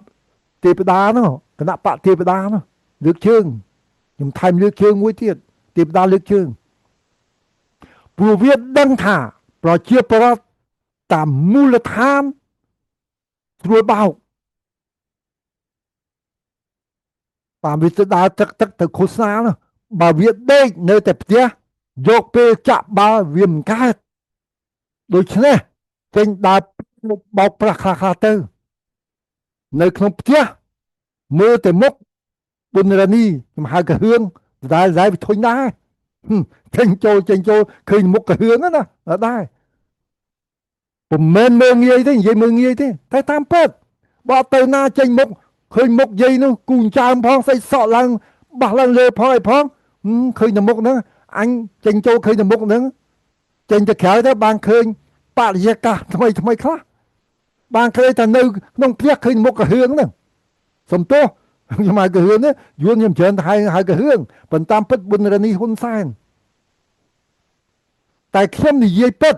ទេវតានោះគណៈបកទេវតានោះលើកជើង ខ្ញុំថែមលើកជើងមួយទៀតទេវតាលើកជើងព្រោះវាដឹងថាប្រជាពលរដ្ឋតាមមូលដ្ឋានស្រួលបោកតាមវាទៅដើរទឹកទឹកទៅឃោសនានោះបើវាដេកនៅតែផ្ទះយកពេលចាក់បាល់វាមិនកើតដូច្នេះចេញដើរបោកប្រាស់ខ្លះខ្លះទៅនៅក្នុងផ្ទះមើលតែមុខបុនរនីខ្ញុំហៅកាហឿងដែលដែលវាធុញដែរចេញចូលចេញចូលឃើញមុខកាហឿងណាដែរពុំមែនមើលងាយទេនិយាយមើលងាយទេតែតាមពិតបើទៅណាចេញមុខឃើញមុខយាយនោះគូចើមផងស្អីសក់ឡើងបោះឡើងលើផងអីផងឃើញតែមុខហ្នឹងអញចេញចូលឃើញតែមុខហ្នឹងចេញទៅក្រៅទៅបានឃើញបរិយាកាសថ្មីថ្មីខ្លះបានឃើញតែនៅក្នុងផ្ទះឃើញមុខកាហឿងហ្នឹងសំទោសខ្ញុំហៅកាហឿងនេះយួនខ្ញុំច្រើនហៅហៅកាហឿងប៉ុន្តែតាមពិតបុនរនីហ៊ុនសែនតែខ្ញុំនិយាយពិត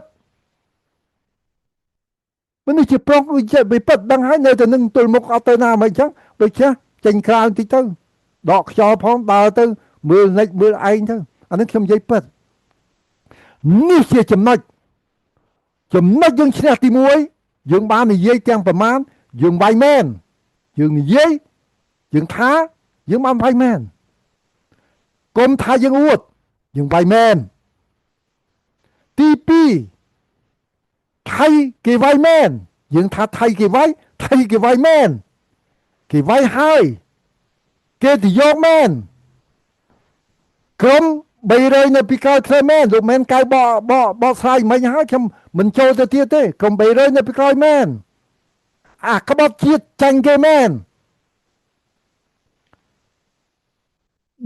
មិននេះជាប្រុសវាពិតដឹងហើយនៅតែនឹងទល់មុខអត់ទៅណាមិនអញ្ចឹងដូចជាចេញក្រៅបន្តិចទៅដកខ្យល់ផងដើរទៅមើលនិចមើលឯងទៅអានេះខ្ញុំនិយាយពិតនេះជាចំណុចចំណុចយើងឈ្នះទី1យើងបាននិយាយទាំងប្រមាណយើងវាយមែនយើងនិយាយយើងថាយើងបានវាយមែនកុំថាយើងអួតយើងវាយមែនទី2ថៃគេវាយមែនយើងថាថៃគេវាយថៃគេវាយមែនគេវាយហើយគេទៅយកមែនក្រុម300នៅពីក្រោយធ្វើមែនលោកមែនកៅបបបស្រាយមិញហើយខ្ញុំមិនចូលទៅទៀតទេក្រុម300នៅពីក្រោយមែនអាក្បត់ជាតិចាញ់គេមែន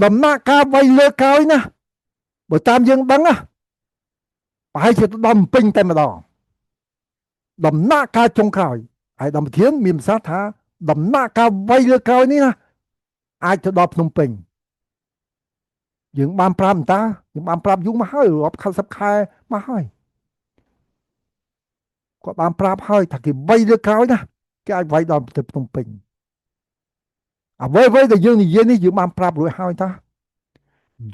ដំណាក់កាលវាយលើក្រោយណាបើតាមយើងដឹងណាប្រហែលជាទៅដល់ពេញតែម្ដងដំណាក់កាលចុងក្រោយហើយដល់ប្រធានមានប្រសាសន៍ថាដំណាក់កាលវាយលើក្រោយនេះណាអាចទៅដល់ភ្នំពេញយើងបានប្រាប់តាយើងបានប្រាប់យូរមកហើយរាប់ខែសិបខែមកហើយគាត់បានប្រាប់ហើយថាគេវាយលើក្រោយណាគេអាចវាយដល់ទៅភ្នំពេញអ្វីអ្វីដែលយើងនិយាយនេះយើងបានប្រាប់រួចហើយថា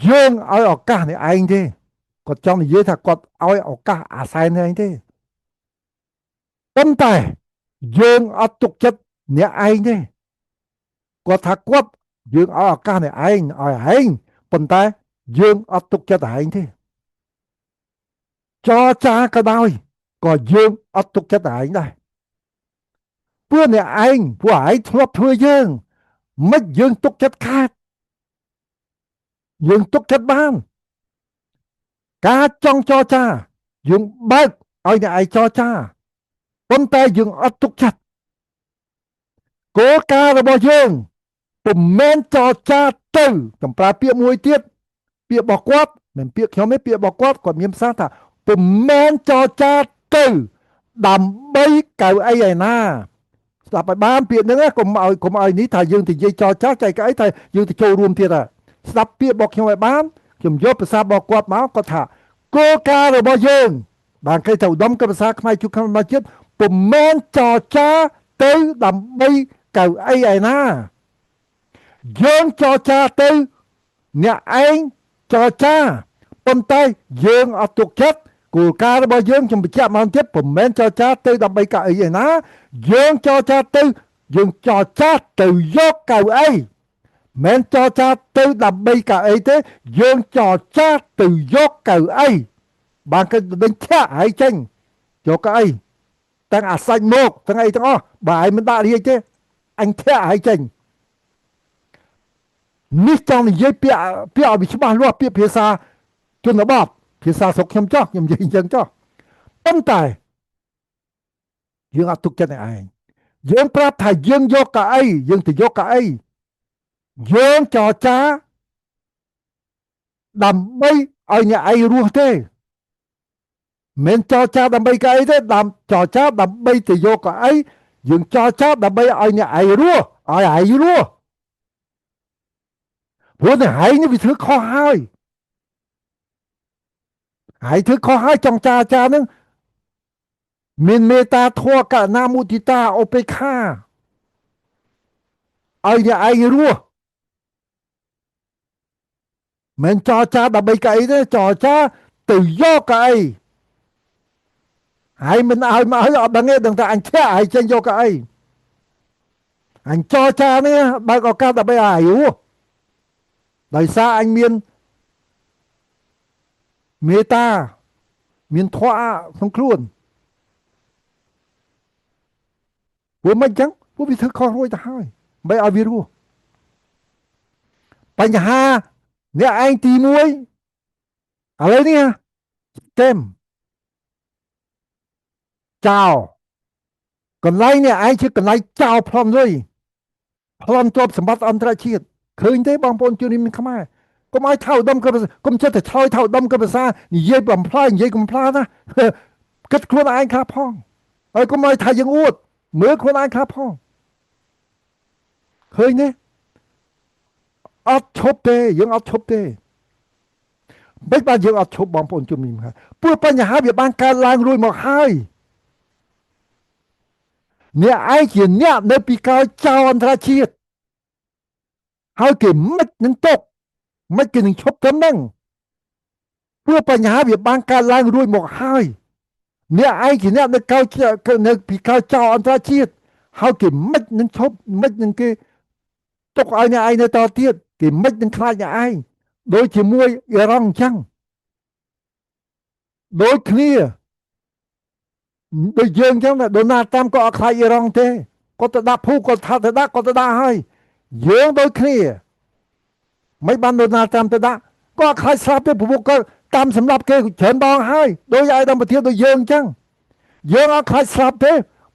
យើងឲ្យឱកាសនេះឯងទេគាត់ចង់និយាយថាគាត់ឲ្យឱកាសអាសែននេះឯងទេប៉ុន្តែយើងអត់ទុកចិត្តអ្នកឯងទេគាត់ថាគាត់យើងឲ្យឱកាសនេះឯងឲ្យឯងប៉ុន្តែយើងអត់ទុកចិត្តឯងទេចរចាក៏ដោយក៏យើងអត់ទុកចិត្តឯងដែរពួកអ្នកឯងពួកឯងធ្លាប់ធ្វើយើងមិនយើងទុកចិត្តខាតយើងទុកចិត្តបានការចង់ចរចាយើងបើកឲ្យអ្នកឯងចរចាប៉ុន្តែយើងអត់ទុកចិត្តគោលការណ៍របស់យើងពុំមែនចរចាទៅខ្ញុំប្រើពាក្យមួយទៀតពាក្យរបស់គាត់មិនពាក្យខ្ញុំទេពាក្យរបស់គាត់គាត់មានប្រសាសន៍ថាពុំមែនចរចាទៅដើម្បីកៅអីឯណាស្ដាប់ឲ្យបានពាក្យហ្នឹងកុំឲ្យនេះថាយើងទៅនិយាយចរចាចែកអីថាយើងទៅចូលរួមទៀតស្ដាប់ពាក្យរបស់ខ្ញុំឲ្យបានខ្ញុំយកភាសារបស់គាត់មកគាត់ថាគោលការណ៍របស់យើងបានគេទៅឧត្តមកិច្ចភាសាខ្មែរជួបក្នុងជាតិពុំមែនចរចាទៅដើម្បីកៅអីឯណាយើងចរចាទៅអ្នកឯងចរចាប៉ុន្តែយើងអត់ទុកចិត្តគោលការណ៍របស់យើងខ្ញុំបញ្ជាក់មកទៀតពុំមែនចរចាទៅដើម្បីកៅអីឯណាយើងចរចាទៅយើងចរចាទៅយកកៅអីមិនចរចាទៅដើម្បីកៅអីទេយើងចរចាទៅយកកៅអីបានគេដេញធាក់ហើយចេញយកកៅអីទាំងអាសាច់មកទាំងអីទាំងអស់បើឯងមិនដាក់រាជទេអញធាក់ហើយចេញនេះចង់និយាយពាក្យពាក្យឲ្យវាច្បាស់លាស់ពាក្យភាសាជនបទភាសាស្រុកខ្ញុំចោះខ្ញុំនិយាយអញ្ចឹងចោះប៉ុន្តែយើងអត់ទុកចិត្តឯងយើងប្រាប់ថាយើងយកកៅអីយើងទៅយកកៅអីយើងចរចាដើម្បីឲ្យអ្នកឯងរស់ទេមិនចរចាដើម្បីកៅអីទេតាមចរចាដើម្បីទៅយកកៅអីយើងចរចាដើម្បីឲ្យអ្នកឯងរស់ឲ្យឯងរស់ព្រោះតែឯងនេះវាធ្វើខុសហើយឯងធ្វើខុសហើយចង់ចាចានឹងមានមេត្តាធម៌ករុណាមុទិតាឧបេក្ខាឲ្យអ្នកឯងរស់ មិនចរចាដើម្បីកៅអីទេចរចាទៅយកកៅអីហើយមិនឲ្យមកឲ្យអត់ដឹងទេដឹងថាអញធាក់ហើយចេញយកកៅអីអញចរចានេះបើកឱកាសដើម្បីឲ្យអាយុដោយសារអញមានមេត្តាមានធម៌ក្នុងខ្លួនព្រោះមិនអញ្ចឹងពួកវាធ្វើខុសរួចទៅហើយមិនឲ្យវារស់បញ្ហាអ្នកឯងទី1ឥឡូវនេះទេមចោលកន្លែងនេះឯងជាកន្លែងចោលប្លន់លុយប្លន់ទ្រព្យសម្បត្តិអន្តរជាតិឃើញទេបងប្អូនជនរួមខ្មែរកុំឲ្យថៅដុំក៏កុំចិត្តតែឆ្លើយថៅដុំក៏ភាសានិយាយបំផ្លាញនិយាយកំផ្លាណាគិតខ្លួនឯងខ្លះផងហើយកុំឲ្យថាយើងអួតមើលខ្លួនឯងខ្លះផងឃើញទេអត់ឈប់ទេយើងអត់ឈប់ទេមិនបានយើងអត់ឈប់បងប្អូនជំនាញព្រោះបញ្ហាវាបានកើតឡើងរួចមកហើយអ្នកឯងជាអ្នកនៅពីក្រោយចោលអន្តរជាតិហើយគេមិននឹងຕົកមិនគេនឹងឈប់ត្រឹមហ្នឹងព្រោះបញ្ហាវាបានកើតឡើងរួចមកហើយអ្នកឯងជាអ្នកនៅក្រោយនៅពីក្រោយចោលអន្តរជាតិហើយគេមិននឹងឈប់មិននឹងគេទុកឲ្យអ្នកឯងនៅតទៀតគេមិននឹងខ្លាចអ្នកឯងដូចជាមួយអ៊ីរ៉ង់អញ្ចឹងដូចគ្នាដូចយើងអញ្ចឹងដូណាល់ត្រាំក៏អត់ខ្លាចអ៊ីរ៉ង់ទេគាត់ទៅដាក់ភូគាត់ថាទៅដាក់គាត់ទៅដាក់ហើយយើងដូចគ្នាមិនបានដូណាល់ត្រាំទៅដាក់ក៏អត់ខ្លាចស្លាប់ទេព្រោះគាត់តាមសម្រាប់គេច្រើនដងហើយដោយឯកឧត្តមប្រធានដូចយើងអញ្ចឹងយើងអត់ខ្លាចស្លាប់ទេ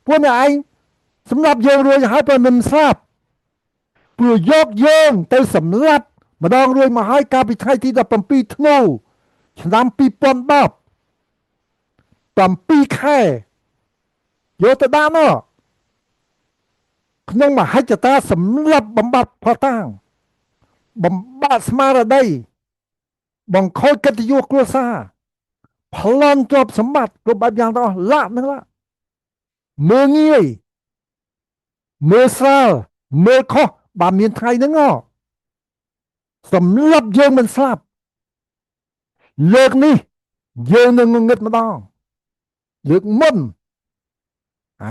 ពួកអ្នកឯងសម្រាប់យើងរួចហើយប៉ុន្តែមិនស្លាប់ព្រោះយកយើងទៅសម្លាប់ម្ដងរួចមកហើយកាលពីថ្ងៃទី17ធ្នូឆ្នាំ2010 7ខែយកទៅដាក់នោះក្នុងមហិច្ឆតាសម្លាប់បំបត្តិផតាងបំបាក់ស្មារតីបង្ខូចកិត្តិយសគ្រួសារប្លន់ទ្រព្យសម្បត្តិគ្រប់បែបយ៉ាងទាំងអស់លាក់នឹងលាក់មើលងាយមើលស្រាលមើលខុសបាទមានថ្ងៃហ្នឹងសម្លាប់យើងមិនស្លាប់លើកនេះយើងនឹងងងឹតម្ដងលើកមុន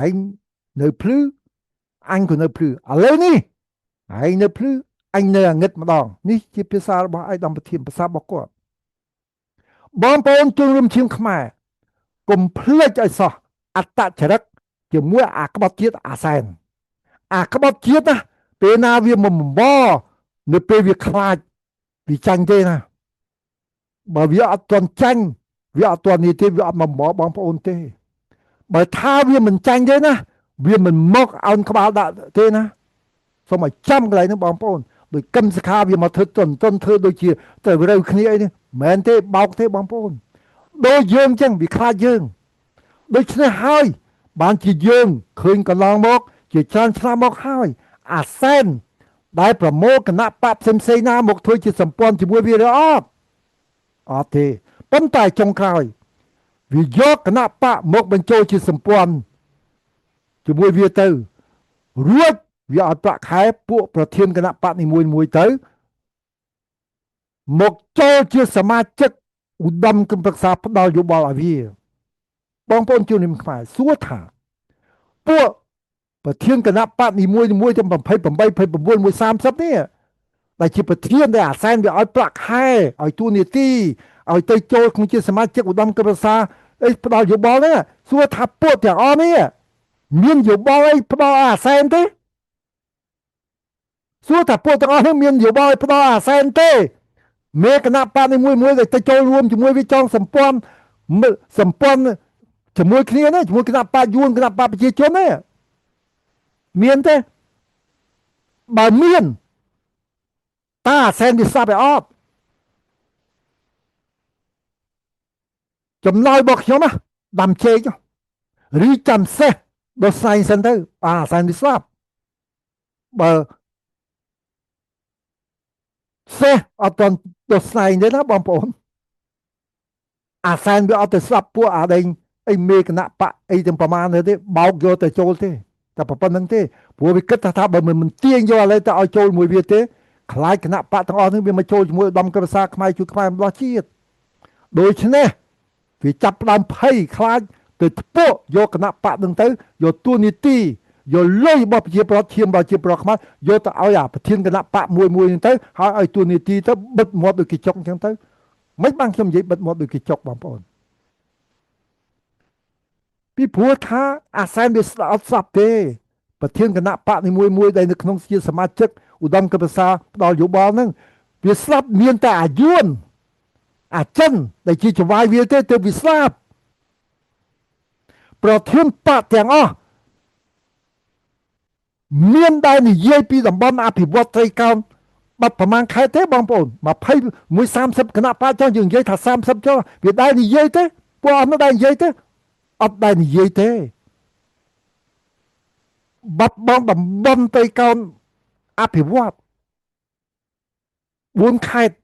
ឯងនៅភ្លឺអញក៏នៅភ្លឺឥឡូវនេះឯងនៅភ្លឺអញនៅអាងឹតម្ដងនេះជាភាសារបស់ឯកឧត្តមប្រធានភាសារបស់គាត់បងប្អូនជនរួមឈាមខ្មែរកុំភ្លេចឲ្យសោះអត្តចរិតជាមួយអាក្បត់ជាតិអាសែនអាក្បត់ជាតិណាពេលណាវាមកបំបនៅពេលវាខ្លាចវាចាញ់ទេណាបើវាអត់ទាន់ចាញ់វាអត់ទាន់នេះទេវាអត់មកបំបបងប្អូនទេបើថាវាមិនចាញ់ទេណាវាមិនមកអោនក្បាលដាក់ទេណាសូមឲ្យចាំកន្លែងហ្នឹងបងប្អូនដូចកឹមសុខាវាមកធ្វើតុនតុនធ្វើដូចជាទៅរើគ្នាអីនេះមិនមែនទេបោកទេបងប្អូនដូចយើងចឹងវាខ្លាចយើងដូច្នេះហើយបានជាយើងឃើញកន្លងមកជាច្រើនឆ្នាំមកហើយអាសែនដែលប្រមូលគណៈបកផ្សេងផ្សេងណាមកធ្វើជាសម្ព័ន្ធជាមួយវាឬអត់អត់ទេប៉ុន្តែចុងក្រោយវាយកគណៈបកមកបញ្ចូលជាសម្ព័ន្ធជាមួយវាទៅរួចវាឲ្យប្រាក់ខែពួកប្រធានគណៈបកនីមួយៗទៅមកចូលជាសមាជិកឧត្តមក្រុមប្រឹក្សាផ្ដល់យោបល់ឲ្យវាបងប្អូនជនរួមខ្មែរសួរថាពួកប្រធានគណៈបកនីមួយៗទាំង28 29 130នេះដែលជាប្រធានដែលអាសែនវាឲ្យប្រាក់ខែឲ្យតួនាទីឲ្យទៅចូលក្នុងជាសមាជិកឧត្តមក្រុមប្រឹក្សាអីផ្ដល់យោបល់នេះសួរថាពួកទាំងអស់នេះមានយោបល់អីផ្ដល់អាសែនទេសួរថាពួកទាំងអស់នេះមានយោបល់ឲ្យផ្ដល់អាសែនទេមេគណៈបកនេះមួយមួយដែលទៅចូលរួមជាមួយវាចងសម្ព័ន្ធជាមួយគ្នានេះជាមួយគណៈបកយួនគណៈបកប្រជាជននេះមានទេបើមានតើអាសែនវាស្លាប់ឯអត់ចំណោយរបស់ខ្ញុំណាដាំចេកឬចាំសេះដល់ស្អែកសិនទៅអាសែនវាស្លាប់បើសេះអត់ទាន់ដល់ស្នែងទេណាបងប្អូនអាសែនវាអត់ទៅស្លាប់ពួកអាដេញអីមេគណៈបកអីទាំងប្រមាណទេបោកយកទៅចូលទេតែប៉ុណ្្នឹងទេព្រោះវាគិតថាបើមិនទាញយកឥឡូវទៅឲ្យចូលមួយវាទេ ខ្លាចគណៈបកទាំងអស់នេះវាមកចូលជាមួយឧត្តមក្រុមប្រឹក្សាខ្មែរជួយខ្មែរម្លោះជាតិដូច្នេះវាចាប់ផ្ដើមភ័យខ្លាចទៅធ្ពក់យកគណៈបកនឹងទៅយកទួនាទីយកលុយរបស់ប្រជាប្រដ្ឋឈាមរបស់ប្រជាប្រដ្ឋខ្មែរយកទៅឲ្យអាប្រធានគណៈបកមួយមួយហ្នឹងទៅហើយឲ្យទួនាទីទៅបិទមាត់ដូចគេចុកអញ្ចឹងទៅមិនបានខ្ញុំនិយាយបិទមាត់ដូចគេចុកបងប្អូនពីព្រោះថាអាសែនវាស្អត់ស្រាប់ទេប្រធានគណៈបកនីមួយមួយដែលនៅក្នុងជាសមាជិកឧត្តមក្រុមប្រឹក្សាផ្ដល់យោបល់ហ្នឹងវាស្លាប់មានតែអាយួនអាចិនដែលជាចវាយវាទេទើបវាស្លាប់ប្រធានបកទាំងអស់មានដែលនិយាយពីតំបន់អភិវឌ្ឍត្រីកោណបាត់ប្រមាណខែទេបងប្អូន21 30គណៈបកចុះយើងនិយាយថា30ចុះវាដែលនិយាយទេពួកអត់ដែលនិយាយទេអត់ដែលនិយាយទេបាត់បង់តំបន់ត្រីកោណអភិវឌ្ឍ4ខេត្ត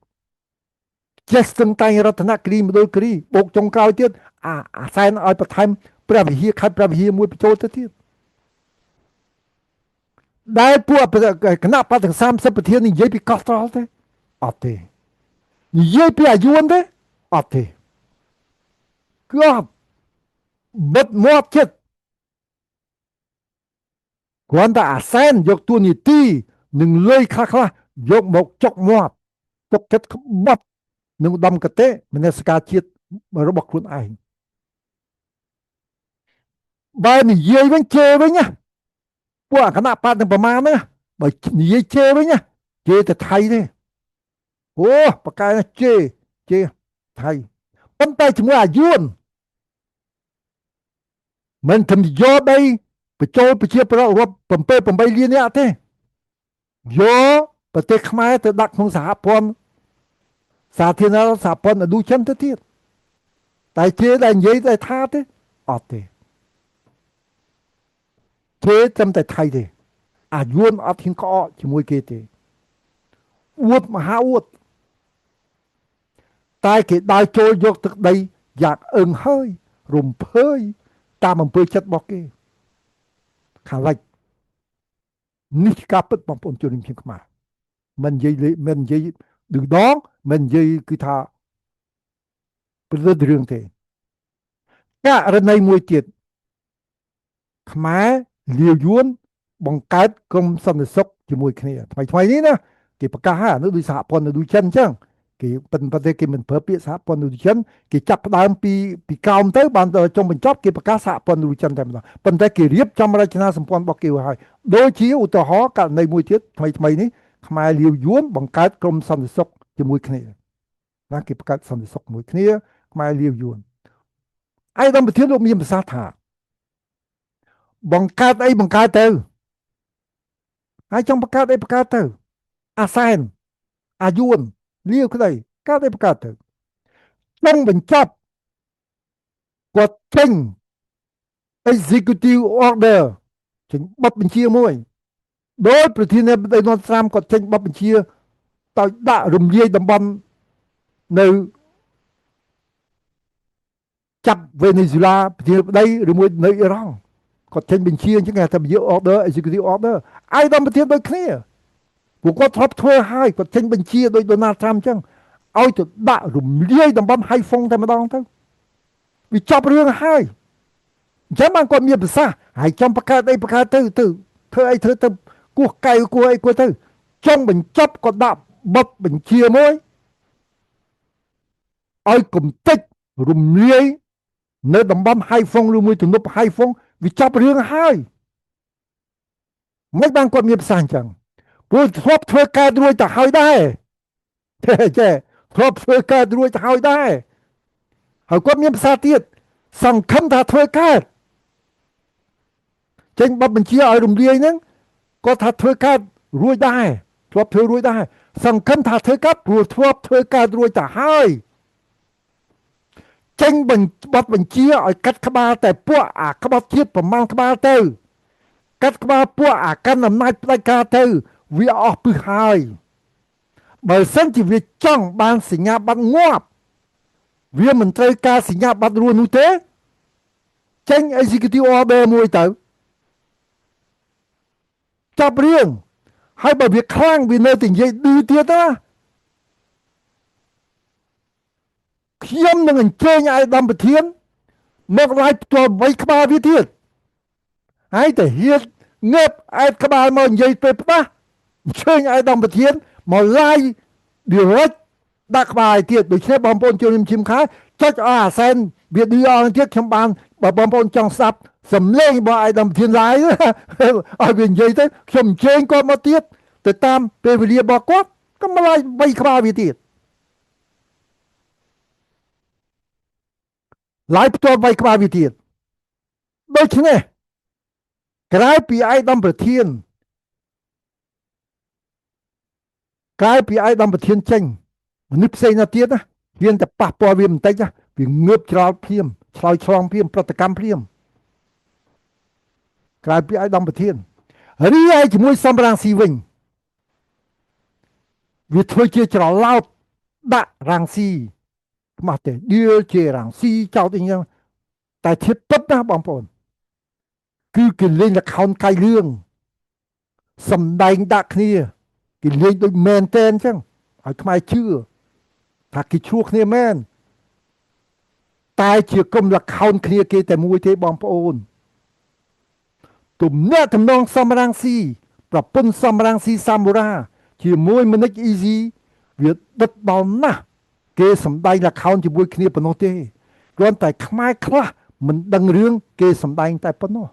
ចេះស្ទឹងតែងរតនគិរីមណ្ឌលគិរីបូកចុងក្រោយទៀតអាសែនឲ្យបន្ថែមព្រះវិហារខេត្តព្រះវិហារមួយបញ្ចូលទៅទៀតដែលពួកគណៈបកទាំង30ប្រធាននិយាយពីកោះត្រល់ទេអត់ទេនិយាយពីអាយួនទេអត់ទេគឺអត់បិទមាត់ចិត្តគ្រាន់តែអាសែនយកទួនាទីនឹងលុយខ្លះខ្លះយកមកចុកមាត់ទុកចិត្តក្បត់នឹងឧត្តមគតិមនសិការជាតិរបស់ខ្លួនឯងបើនិយាយវិញជេរវិញណាពួកគណៈបកទាំងប្រមាណហ្នឹងបើនិយាយជេរវិញណាជេរទៅថៃទេអូបកែណាជេរជេរថៃប៉ុន្តែជាមួយអាយួនមិនធ្វើយកដីបញ្ចូលប្រជាប្រដ្ឋរាប់7 8លាននាក់ទេយកប្រទេសខ្មែរទៅដាក់ក្នុងសហព័ន្ធសាធារណរដ្ឋសហព័ន្ធឥណ្ឌូចិនទៅទៀតតែជេរដែលនិយាយតែថាទេអត់ទេជេរត្រឹមតែថៃទេអាយួនអត់ហ៊ានក្អកជាមួយគេទេអួតមហាអួតតែគេដើរចូលយកទឹកដីយ៉ាងអឹងហើយរំភើយតាមអំពើចិត្តរបស់គេខាងលិចនេះជាការពិតបងប្អូនជនរួមជាតិខ្មែរមិននិយាយមិននិយាយឌឺដងមិននិយាយគឺថាប្រឌិតរឿងទេករណីមួយទៀតខ្មែរលាវយួនបង្កើតក្រុមសន្តិសុខជាមួយគ្នាថ្មីថ្មីនេះណាគេប្រកាសហើយនោះដូចសហព័ន្ធឥណ្ឌូចិនអញ្ចឹងគេប៉ុន្តែគេមិនប្រើពាក្យសហព័ន្ធឥណ្ឌូចិនគេចាប់ផ្ដើមពីក្រោមទៅបានដល់ចុងបញ្ចប់គេប្រកាសសហព័ន្ធឥណ្ឌូចិនតែម្ដងប៉ុន្តែគេរៀបចំរចនាសម្ព័ន្ធរបស់គេហើយដូចជាឧទាហរណ៍ករណីមួយទៀតថ្មីថ្មីនេះខ្មែរលាវយួនបង្កើតក្រុមសន្តិសុខជាមួយគ្នាណាគេបង្កើតសន្តិសុខមួយគ្នាខ្មែរលាវយួនឯកឧត្តមប្រធានលោកមានប្រសាសន៍ថាបង្កើតអីបង្កើតទៅហើយចង់បង្កើតអីបង្កើតទៅអាសែនអាយួនលាវក្តីកើតអីបង្កើតទៅចង់បញ្ចប់គាត់ចេញ executive order ចេញបទបញ្ជាមួយដោយប្រធានាធិបតីដូណាល់ត្រាំគាត់ចេញបទបញ្ជាទៅដាក់រំលាយតំបន់នៅចាប់វេណេស៊ុយឡាប្រធានាធិបតីឬមួយនៅអ៊ីរ៉ង់គាត់ចេញបញ្ជាអញ្ចឹងគេថាបញ្ជា order executive order ឯកឧត្តមប្រធានដូចគ្នាពួកគាត់ធ្លាប់ធ្វើហើយគាត់ចេញបញ្ជាដោយដូណាល់ត្រាំអញ្ចឹងឲ្យទៅដាក់រំលាយតំបន់ហៃហ្វុងតែម្ដងទៅវាចប់រឿងហើយអញ្ចឹងបានគាត់មានប្រសាសន៍ហើយចំបង្កើតអីបង្កើតទៅទៅធ្វើអីធ្វើទៅគោះកៅគោះអីគោះទៅចុងបញ្ចប់គាត់ដាក់បទបញ្ជាមួយឲ្យកំតិចរំលាយនៅតំបន់ហៃហ្វុងឬមួយទំនប់ហៃហ្វុងវាចប់រឿងហើយមិនបានគាត់មានប្រសាសន៍អញ្ចឹងព្រោះធ្លាប់ធ្វើកើតរួចទៅហើយដែរចេះធ្លាប់ធ្វើកើតរួចទៅហើយដែរហើយគាត់មានប្រសាសន៍ទៀតសង្ឃឹមថាធ្វើកើតចេញបទបញ្ជាឲ្យរំលាយហ្នឹងគាត់ថាធ្វើកើតរួចដែរធ្លាប់ធ្វើរួចដែរសង្ឃឹមថាធ្វើកើតព្រោះធ្លាប់ធ្វើកើតរួចទៅហើយចេញបទបញ្ជាឲ្យកាត់ក្បាលតែពួកអាក្បត់ជាតិប្រមាណក្បាលទៅកាត់ក្បាលពួកអាកាន់អំណាចផ្ដាច់ការទៅវាអស់ពឹសហើយបើសិនជាវាចង់បានសញ្ញាបត្រងាប់វាមិនត្រូវការសញ្ញាបត្ររស់នោះទេចេញ executive order មួយទៅចាប់រឿង ហើយបើវាខ្លាំងវានៅតែនិយាយឌឺទៀតណាខ្ញុំនឹងអញ្ជើញឲ្យដំប្រធានមកឡាយផ្ទាល់វៃក្បាលវាទៀតហើយតែហ៊ានងើបអែបក្បាលមកនិយាយពេលផ្ដាស់អញ្ជើញឲ្យដំប្រធានមកឡាយ direct ដាក់ក្បាលឲ្យទៀតដូច្នេះបងប្អូនជួយខ្ញុំឈឹមខែចុចអស់អាសែនវាឌឺអស់ទៀតខ្ញុំបានបើបងប្អូនចង់ស្ដាប់សំឡេងរបស់ឯកឧត្តមប្រធានឡាយឲ្យវានិយាយទៅខ្ញុំអញ្ជើញគាត់មកទៀតទៅតាមពេលវេលារបស់គាត់ក៏មកឡាយបីក្បាលវាទៀតឡាយផ្ទាល់បីក្បាលវាទៀតដូច្នេះក្រៅពីឯកឧត្តមប្រធានក្រៅពីឯកឧត្តមប្រធានចេញមនុស្សផ្សេងណាទៀតណាហ៊ានតែប៉ះពាល់វាបន្តិចណាវាងើបច្រល់ភ្លាមឆ្លើយឆ្លងភ្លាមប្រតិកម្មភ្លាមក្រៅពីឯកឧត្តមប្រធានរីឯជាមួយសំរងស៊ីវិញវាធ្វើជាច្រឡោតដាក់រងស៊ីខ្មាស់ទេឌៀលជារងស៊ីចោតអីចឹងតែធៀបពិតណាបងប្អូនគឺគេលេងល្ខោនកៃលឿងសំដែងដាក់គ្នាគេលេងដូចមែនតែនចឹងឲ្យខ្មែរជឿថាគេឈ្លោះគ្នាមែនតែជាក្រុមល្ខោនគ្នាគេតែមួយទេបងប្អូនទំនាក់ទំនងសំរងស៊ីប្រពន្ធសំរងស៊ីសាមូរ៉ាជាមួយមនិចអ៊ីស៊ីវាដិតដល់ណាស់គេសំដែងល្ខោនជាមួយគ្នាប៉ុណ្ណោះទេគ្រាន់តែខ្មែរខ្លះមិនដឹងរឿងគេសំដែងតែប៉ុណ្ណោះ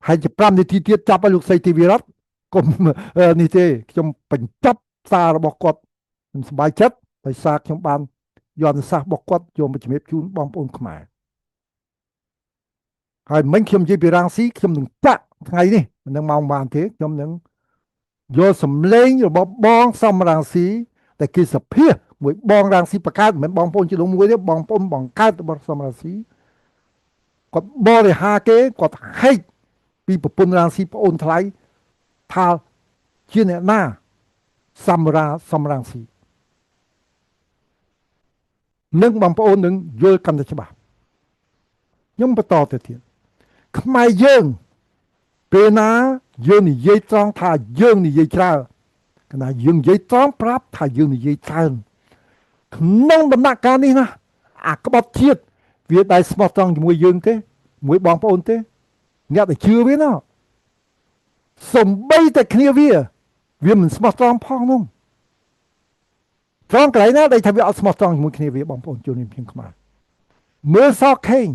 ហើយជា5នាទីទៀតចាប់ឲ្យលោកស្រីធីវីរតកុំនេះទេខ្ញុំបញ្ចប់សាររបស់គាត់ខ្ញុំសប្បាយចិត្តដោយសារខ្ញុំបានយកអនុសាសន៍របស់គាត់យកមកជំរាបជូនបងប្អូនខ្មែរហើយមិញខ្ញុំនិយាយពីរងស៊ីខ្ញុំនឹងចាក់ថ្ងៃនេះមិននឹងម៉ោងបានទេខ្ញុំនឹងយកសម្លេងរបស់បងសំរងស៊ីតែគេសភាមួយបងរងស៊ីបង្កើតមិនមែនបងប្អូនជាលងមួយទេបងប្អូនបង្កើតរបស់សំរងស៊ីគាត់បរិហាគេគាត់ហែកពីប្រពន្ធរងស៊ីប្អូនថ្លៃថាជាអ្នកណាសំរាសំរងស៊ីនឹងបងប្អូននឹងយល់កាន់តែច្បាស់ខ្ញុំបន្តទៅទៀតខ្មែរយើងពេលណាយើងនិយាយត្រង់ថាយើងនិយាយច្រើនកាលណាយើងនិយាយត្រង់ប្រាប់ថាយើងនិយាយច្រើនក្នុងដំណាក់កាលនេះណាអាក្បត់ជាតិវាដែលស្មោះត្រង់ជាមួយយើងទេមួយបងប្អូនទេអ្នកដែលជឿវាណាសំបីតែគ្នាវាមិនស្មោះត្រង់ផងនោះត្រង់កន្លែងណាដែលថាវាអត់ស្មោះត្រង់ជាមួយគ្នាវាបងប្អូនជួននេះខ្ញុំខ្មែរមើលសខេង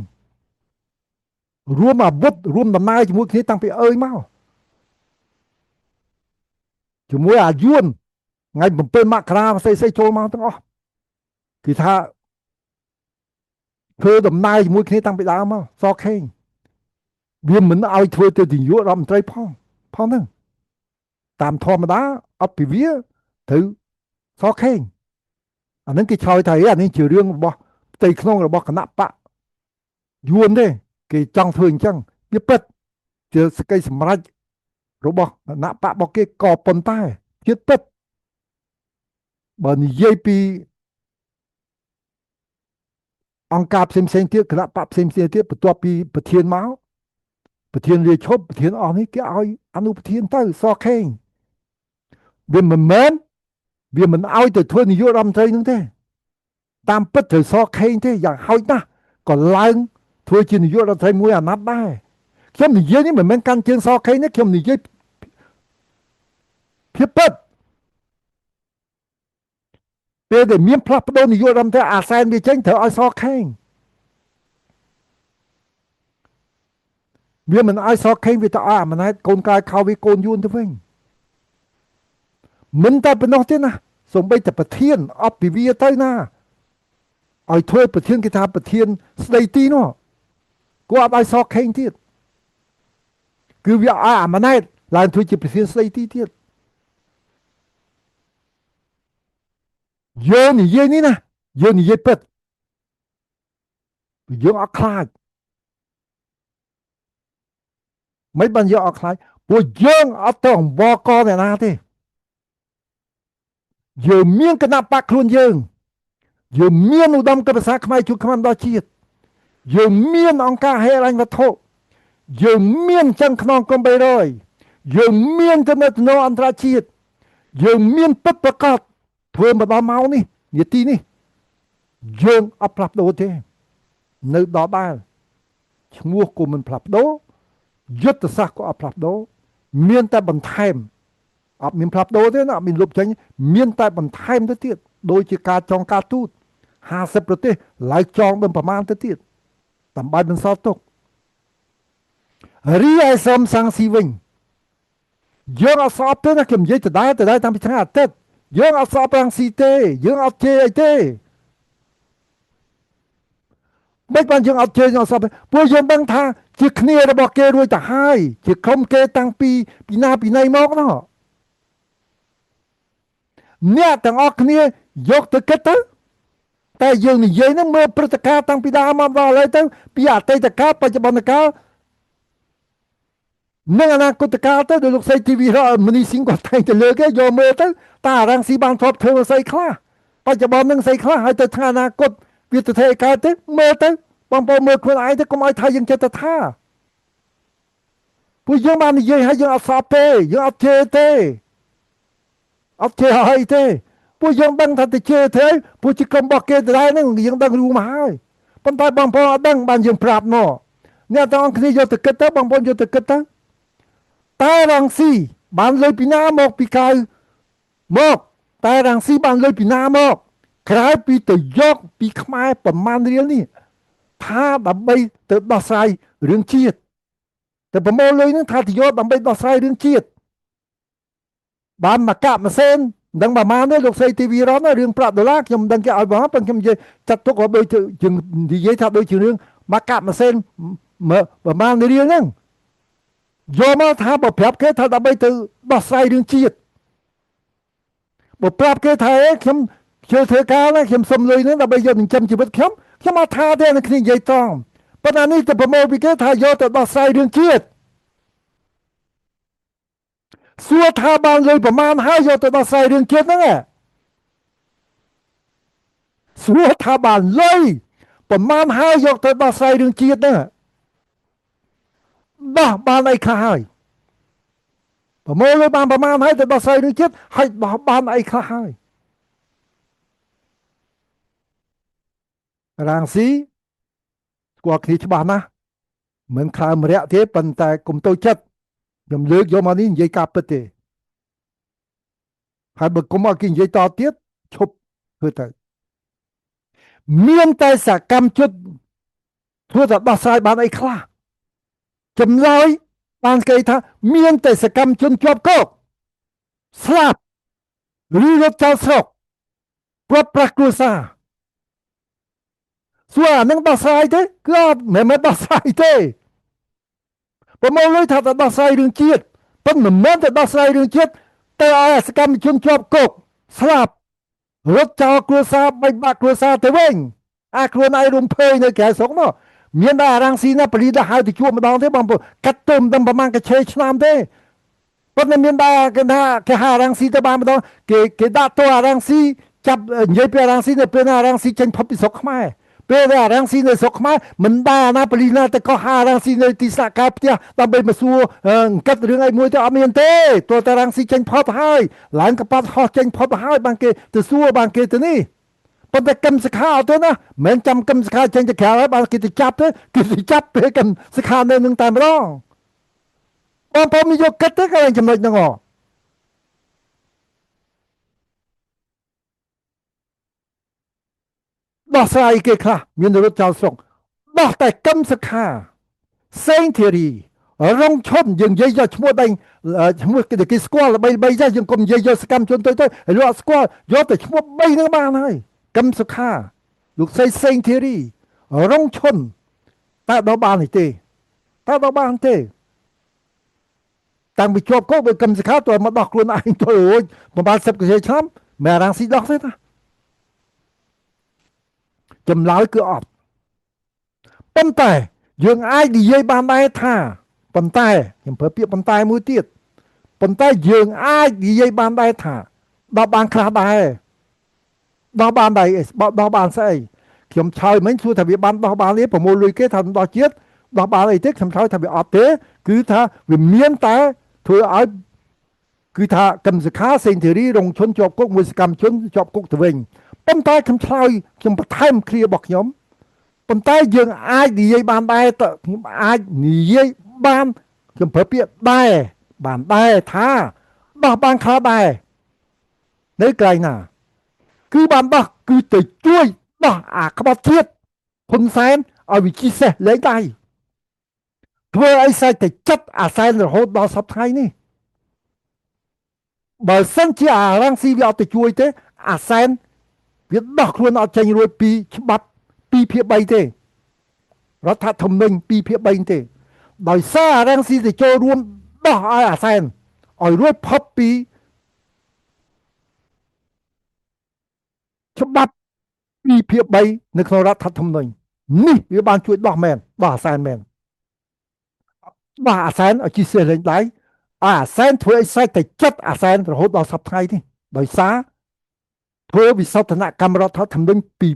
រួមអាវុធរួមដំណើរជាមួយគ្នាតាំងពីអើយមកជាមួយអាយួនថ្ងៃ7មករាស្អីចូលមកទាំងអស់គឺថាធ្វើដំណើរជាមួយគ្នាតាំងពីដើមមកសខេងវាមិនឲ្យធ្វើទៅនាយករដ្ឋមន្ត្រីផងផងហ្នឹងតាមធម្មតាអត់ពីវាត្រូវសខេងអាហ្នឹងគេឆ្លើយថាអានេះជារឿងរបស់ផ្ទៃក្នុងរបស់គណៈបកយួនទេគេចង់ធ្វើអញ្ចឹងវាពិតជាសក្តិសម្រេចរបស់គណៈបករបស់គេក៏ប៉ុន្តែជាតិពិតបើនិយាយពីអង្គការផ្សេងៗទៀតគណៈបកផ្សេងៗទៀតបន្ទាប់ពីប្រធានមកប្រធានរាជឈប់ប្រធានអស់នេះគេឲ្យអនុប្រធានទៅសខេងវាមិនមែនវាមិនឲ្យទៅធ្វើនាយករដ្ឋមន្ត្រីនឹងទេតាមពិតត្រូវសខេងទេយ៉ាងហោចណាស់ក៏ឡើងធ្វើជានាយករដ្ឋមន្ត្រីមួយអាណត្តិដែរខ្ញុំនិយាយនេះមិនមែនកាន់ជើងសខេងទេខ្ញុំនិយាយភាពពិតពេលដែលមានផ្លាស់ប្ដូរនាយករដ្ឋមន្ត្រីអាសែនវាចេញត្រូវឲ្យសខេងវាមិនឲ្យសខេងវាទៅឲ្យអាម៉ាណែតកូនកាយខោវាកូនយួនទៅវិញមិនតែប៉ុណ្ណោះទេណាសូម្បីតែប្រធានអត់ពីវាទៅណាឲ្យធ្វើប្រធានគេថាប្រធានស្ដីទីនោះគាត់អត់ឲ្យសខេងទៀតគឺវាឲ្យអាម៉ាណែតឡើងធ្វើជាប្រធានស្ដីទីទៀតយើងនិយាយនេះណាយើងនិយាយពិតយើងអត់ខ្លាចមិនបានយើងអត់ខ្លាចព្រោះយើងអត់ទៅអង្វរកអ្នកណាទេយើងមានគណៈបកខ្លួនយើងយើងមានឧត្តមកិច្ចប្រសាខ្មែរជួបខ្មែរដល់ជាតិយើងមានអង្គការហេរញ្ញវត្ថុ យើងមានចឹងក្នុងក្រុម300យើងមានទំនាក់ទំនងអន្តរជាតិយើងមានពិតប្រាកដធ្វើមកដល់ម៉ោងនេះនាទីនេះយើងអត់ផ្លាស់ប្ដូរទេនៅដល់ដែរឈ្មោះក៏មិនផ្លាស់ប្ដូរយុទ្ធសាស្ត្រក៏អត់ផ្លាស់ប្ដូរមានតែបន្ថែមអត់មានផ្លាស់ប្ដូរទេណាអត់មានលុបចេញមានតែបន្ថែមទៅទៀតដូចជាការចងការទូត50ប្រទេសឡើងចងដល់ប្រមាណទៅទៀតដើម្បីបន្សល់ទុករីឯសំសាំងស៊ីវិញយើងអត់ស្អប់ទេណាខ្ញុំនិយាយដដែលតាំងពីថ្ងៃអាទិត្យយើងអត់ស្អប់រាំងស៊ីទេយើងអត់ជេរអីទេមិនបានយើងអត់ជេរយើងអត់ស្អប់ទេព្រោះយើងដឹងថាជាគ្នារបស់គេរួចទៅហើយជាក្រុមគេតាំងពីណាពីណីមកនោះអ្នកទាំងអស់គ្នាយកទៅគិតទៅតែយើងនិយាយហ្នឹងមើលព្រឹត្តិការណ៍តាំងពីដើមមកដល់ឥឡូវទៅពីអតីតកាលបច្ចុប្បន្នកាលនិងអនាគតកាលទៅដោយលោកស្រីធីវីរមនីស៊ីងគាត់តែងទៅលើកគេយកមើលទៅតើអារ៉ាំងស៊ីបានធ្លាប់ធ្វើស្អីខ្លះបច្ចុប្បន្ននឹងស្អីខ្លះហើយទៅថ្ងៃអនាគតវាទៅធ្វើអីកើតទេមើលទៅបងប្អូនមើលខ្លួនឯងទៅកុំឲ្យថាយើងចិត្តទៅថាពួកយើងបាននិយាយហើយយើងអត់ស្អប់ទេយើងអត់ជេរទេអត់ជេរហើយទេពួកយើងដឹងថាទៅជេរទេពួកជាក្រុមរបស់គេដដែលហ្នឹងយើងដឹងរួមមកហើយប៉ុន្តែបងប្អូនអត់ដឹងបានយើងប្រាប់មកអ្នកទាំងអស់គ្នាយកទៅគិតទៅបងប្អូនយកទៅគិតទៅតែរងស៊ីបានលុយពីណាមកពីក្រៅមកតែរងស៊ីបានលុយពីណាមកក្រៅពីទៅយកពីខ្មែរប្រមាណរៀលនេះថាដើម្បីទៅដោះស្រាយរឿងជាតិទៅប្រមូលលុយហ្នឹងថាទៅយកដើម្បីដោះស្រាយរឿងជាតិបានមកកាក់មួយសេនមិនដឹងប្រមាណទេលោកស្រីធីវីរ៉នរឿងប្រាក់ដុល្លារខ្ញុំមិនដឹងគេឲ្យបងប៉ុន្តែខ្ញុំនិយាយចាត់ទុកว่าដូចជានិយាយថាដូចជារឿងមកកាក់មួយសេនប្រមាណរៀលហ្នឹងយកមកថាបើប្រាប់គេថាដើម្បីទៅដោះស្រាយរឿងជាតិបើប្រាប់គេថាខ្ញុំជឿធ្វើការណាខ្ញុំសុំលុយហ្នឹងដើម្បីយកចិញ្ចឹមជីវិតខ្ញុំខ្ញុំអត់ថាទេនឹងគ្នានិយាយត្រង់ប៉ុន្តែនេះទៅប្រមូលពីគេថាយកទៅដោះស្រាយរឿងជាតិសួរថាបានលុយប្រមាណហើយយកទៅដោះស្រាយរឿងជាតិហ្នឹងសួរថាបានលុយប្រមាណហើយយកទៅដោះស្រាយរឿងជាតិហ្នឹងដោះបានអីខ្លះហើយប្រមូលលុយបានប្រមាណហើយទៅដោះស្រាយរឿងជាតិហើយដោះបានអីខ្លះហើយរាងស៊ីស្គាល់គ្នាច្បាស់ណាស់មិនខ្លើមរៈទេប៉ុន្តែកុំតូចចិត្តខ្ញុំលើកយកមកនេះនិយាយការពិតទេហើយបើកុំឲ្យគេនិយាយតទៀតឈប់ធ្វើទៅមានតែសកម្មជនធ្វើតែដោះស្រាយបានអីខ្លះចម្លើយបានគេថាមានតែសកម្មជនជាប់គុកស្លាប់ឬរត់ចោលស្រុកព្រាត់ប្រាសគ្រួសារសួរអានឹងដោះស្រាយទេគឺអត់មិនមែនដោះស្រាយទេប្រមូលលុយថាទៅដោះស្រាយរឿងជាតិប៉ុន្តែមិនមែនទៅដោះស្រាយរឿងជាតិទៅឲ្យសកម្មជនជាប់គុកស្លាប់រត់ចោលគ្រួសារបែកបាក់គ្រួសារទៅវិញអាខ្លួនឯងរំភើយនៅក្រៅស្រុកមកមានតែអារ៉ាំងស៊ីណាបលីដល់ហៅទៅជួបម្ដងទេបងប្អូនកាត់ទោសមិនដឹងប្រមាណកឆេឆ្នាំទេប៉ុន្តែមានតែគេថាគេហៅអារ៉ាំងស៊ីទៅបានម្ដងគេដាក់ទោសអារ៉ាំងស៊ីចាប់និយាយពីអារ៉ាំងស៊ីនៅពេលណាអារ៉ាំងស៊ីចេញផុតពីស្រុកខ្មែរពេលដែលអារ៉ាំងស៊ីនៅស្រុកខ្មែរមិនដែរអាណាប៉ូលីសណាទៅកោះហៅអារ៉ាំងស៊ីនៅទីស្នាក់ការផ្ទះដើម្បីមកសួរអង្គិតរឿងអីមួយទៅអត់មានទេទោះតែអារ៉ាំងស៊ីចេញផុតហើយឡើងកប៉ាត់ហោះចេញផុតហើយបានគេទៅសួរបានគេទៅនេះប៉ុន្តែកឹមសុខាអត់ទេណាមិនចាំកឹមសុខាចេញទៅក្រៅហើយបានគេទៅចាប់ទេគេទៅចាប់ពេលកឹមសុខានៅនឹងតែម្ដងបងប្អូនមានយកគិតទេកន្លែងចំណុចហ្នឹងហ៎ដោះស្រាយគេខ្លះមានរត់ចោលស្រុកដោះតែកឹមសុខាសេងធីរីរងឈុនយើងនិយាយយកឈ្មោះដេញឈ្មោះគេស្គាល់ល្បីៗចាស់យើងកុំនិយាយយកសកម្មជនទៅហើយលោកអត់ស្គាល់យកតែឈ្មោះ3ហ្នឹងបានហើយកឹមសុខាលោកស្រីសេងធីរីរងឈុនតើដល់បានទេតើដល់បានទេតាំងពីជាប់គុកវាកឹមសុខាទៅមកដោះខ្លួនឯងទៅរួចប្រហែល10កជាឆ្នាំមិនអារ៉ាំងស៊ីដោះទេណាចម្លើយគឺអត់ប៉ុន្តែយើងអាចនិយាយបានដែរថាប៉ុន្តែខ្ញុំប្រើពាក្យប៉ុន្តែមួយទៀតប៉ុន្តែយើងអាចនិយាយបានដែរថាដោះបានខ្លះដែរដោះបានដែរដោះបានស្អីខ្ញុំឆើយមិញសួរថាវាបានដោះបានទេប្រមូលលុយគេថាដោះជាតិ ដោះបានអីទេខ្ញុំឆ្លើយថាវាអត់ទេគឺថាវាមានតែធ្វើឲ្យគឺថាកឹមសុខាសេងធារីរងឈុនជាប់គុកមួយសកម្មជនជាប់គុកទៅវិញប៉ុន្តែខ្ញុំឆ្លើយខ្ញុំបន្ថែមឃ្លារបស់ខ្ញុំប៉ុន្តែយើងអាចនិយាយបានដែរខ្ញុំអាចនិយាយបានខ្ញុំប្រើពាក្យដែរបានដែរថាដោះបានខ្លះដែរនៅកន្លែងណាគឺបានដោះគឺទៅជួយដោះអាក្បត់ជាតិហ៊ុនសែនឲ្យវិជីសេះលែងដៃធ្វើឲ្យសាច់តែចិត្តអាសែនរហូតដល់សប្តាហ៍នេះបើសិនជាអារ៉ាំងស៊ីវាអត់ទៅជួយទេអាសែនវាដោះខ្លួនអត់ចេញរួចពីច្បាប់2/3ទេរដ្ឋធម្មនុញ្ញ2/3ទេដោយសារអារ៉ាំងស៊ីទៅចូលរួមដោះឲ្យអាសែនឲ្យរួចផុតពីច្បាប់2/3នៅក្នុងរដ្ឋធម្មនុញ្ញនេះវាបានជួយដោះមែនដោះអាសែនមែនដោះអាសែនឲ្យជីសេះលេងដៃអាសែនធ្វើឲ្យស្រេចតែចិត្តអាសែនរហូតដល់សប្តាហ៍នេះដោយសារធ្វើវិសោធនកម្មរដ្ឋធម្មនុញ្ញពី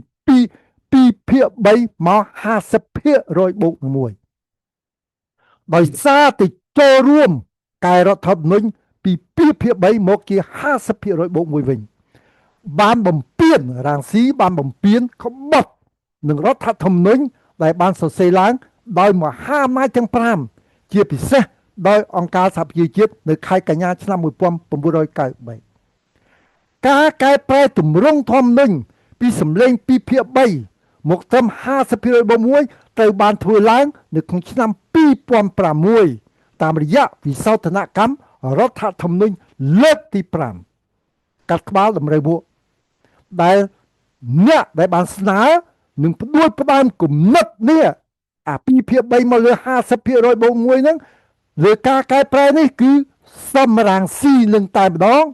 2/3មក50%បូកនឹង1ដោយសារទៅចូលរួមកែរដ្ឋធម្មនុញ្ញពី2/3មកជា50%បូក1វិញបានបំពេញរាងស៊ីបានបំពេញក្បត់នឹងរដ្ឋធម្មនុញ្ញដែលបានសរសេរឡើងដោយមហាអំណាចទាំង5ជាពិសេសដោយអង្គការសហប្រជាជាតិនៅខែកញ្ញាឆ្នាំ1993ការកែប្រែទម្រង់ធម្មនុញ្ញពីសម្លេង2/3មកត្រឹម50%បូក1ត្រូវបានធ្វើឡើងនៅក្នុងឆ្នាំ2006តាមរយៈវិសោធនកម្មរដ្ឋធម្មនុញ្ញលើកទី5កាត់ក្បាលតម្រូវមួកដែលអ្នកដែលបានស្នើនឹងផ្ដួចផ្ដើមគំនិតនេះអា2/3មកលើ50%បូក1ហ្នឹងលើការកែប្រែនេះគឺសំរាំងស៊ីនឹងតែម្ដង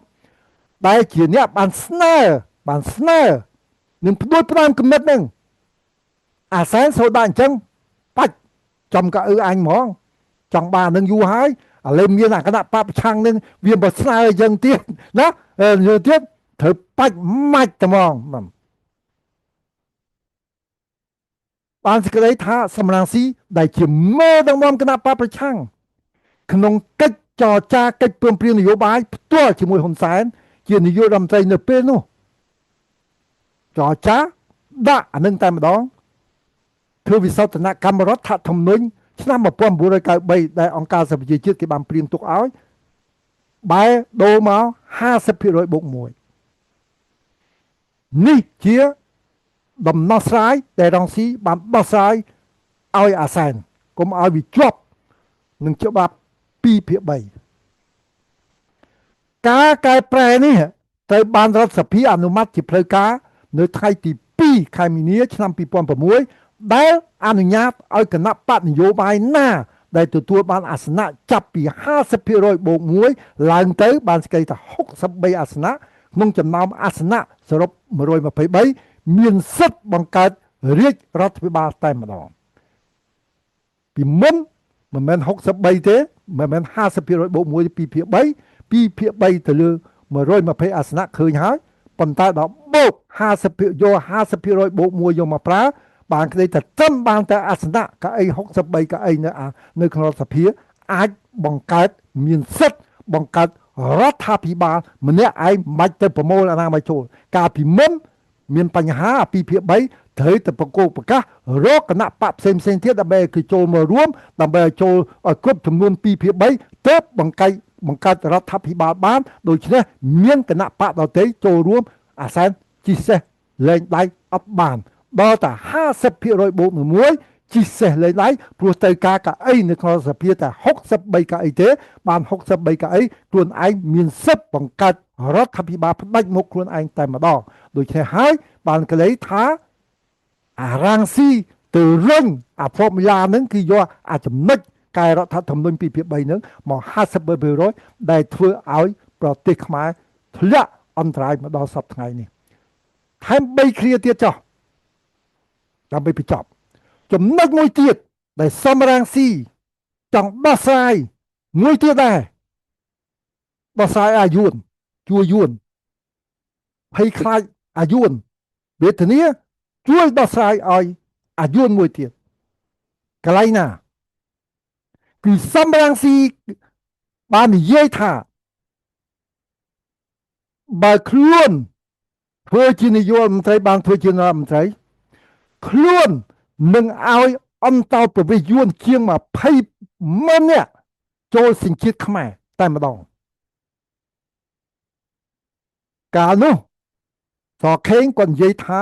ដែលជាអ្នកបានស្នើនឹងផ្ដួចផ្ដើមគំនិតហ្នឹងអាសែនសូដាអញ្ចឹងបាច់ចំកៅអ៊ឺអញហ្មងចង់បាននឹងយូរហើយឥឡូវមានអាគណៈបពប្រឆាំងនឹងវាបើស្នើអញ្ចឹងទៀតណាយើងទៀតត្រូវបាច់ម៉ាច់តែហ្មងបានសេចក្តីថាសំរាំងស៊ីដែលជាមេដឹកនាំគណៈបពប្រឆាំងក្នុងកិច្ចចរចាកិច្ចព្រមព្រៀងនយោបាយផ្ទាល់ជាមួយហ៊ុនសែនជានាយករដ្ឋមន្ត្រីនៅពេលនោះចរចាដាក់អានឹងតែម្ដងធ្វើវិសោធនកម្មរដ្ឋធម្មនុញ្ញឆ្នាំ1993ដែលអង្គការសហប្រជាជាតិគេបានព្រៀងទុកឲ្យបែរដូរមក50%បូក1នេះជាដំណោះស្រាយដែលរងស៊ីបានដោះស្រាយឲ្យអាសែនកុំឲ្យវាជាប់នឹងច្បាប់2/3ការកែប្រែនេះត្រូវបានរដ្ឋសភាអនុម័តជាផ្លូវការនៅថ្ងៃទី2ខែមីនាឆ្នាំ2006ដែលអនុញ្ញាតឲ្យគណៈបកនយោបាយណាដែលទទួលបានអាសនៈចាប់ពី50%បូក1ឡើងទៅបានស្គាល់ថា63អាសនៈក្នុងចំណោមអាសនៈសរុប123មានសិទ្ធិបង្កើតរាជរដ្ឋាភិបាលតែម្ដងពីមុនមិនមែន63ទេមិនមែន50%បូក1 2/3 2/3ទៅលើ120អាសនៈឃើញហើយប៉ុន្តែដល់បូក50%យក50%បូក1យកមកប្រើបានក្តីតែត្រឹមបានតែអាសនៈកៅអី63កៅអីនៅក្នុងរដ្ឋសភាអាចបង្កើតមានសិទ្ធិបង្កើតរដ្ឋាភិបាលម្នាក់ឯងមិនបាច់ទៅប្រមូលអាណាមកចូលកាលពីមុនមានបញ្ហា2/3ត្រូវតែប្រកោកប្រកាសរកគណៈបកផ្សេងទៀតដើម្បីឲ្យគេចូលមករួមដើម្បីឲ្យចូលឲ្យគ្រប់ចំនួន2/3ទើបបង្កើតរដ្ឋាភិបាលបានដូច្នេះមានគណៈបកដទៃចូលរួមអាសែនជីសេះលែងដៃអត់បានដល់តែ50%បូកនឹង1ជីសេះលែងដៃព្រោះទៅការកៅអីនៅក្នុងសភាតែ63កៅអីទេបាន63កៅអីខ្លួនឯងមានសិទ្ធិបង្កើតរដ្ឋាភិបាលផ្ដាច់មុខខ្លួនឯងតែម្ដងដូច្នេះហើយបានកលីថាអារ៉ាំងស៊ីទៅរុញអាហ្វមឡាហ្នឹងគឺយកអាចំណុចកែរដ្ឋធម្មនុញ្ញ2/3ហ្នឹងមក53%ដែលធ្វើឲ្យប្រទេសខ្មែរធ្លាក់អន្តរាយមកដល់សប្តាហ៍ថ្ងៃនេះថែម3គ្រាទៀតចុះដើម្បីបញ្ចប់ចំណុចមួយទៀតដែលសំរាំងស៊ីចង់ដោះស្រាយមួយទៀតដែរដោះស្រាយអាយួនជួយយួនភ័យខ្លាចអាយួនវេទនាជួយដោះស្រាយឲ្យអាយួនមួយទៀតកន្លែងណា គឺសំរងស៊ីបាននិយាយថាបើខ្លួនធ្វើជានាយករដ្ឋមន្ត្រីបានធ្វើជារដ្ឋមន្ត្រីខ្លួននឹងឲ្យអន្តោប្រវេសន៍យួនជាង20ម៉ឺននាក់ចូលសញ្ជាតិខ្មែរតែម្ដងកាលនោះសខេងគាត់និយាយថា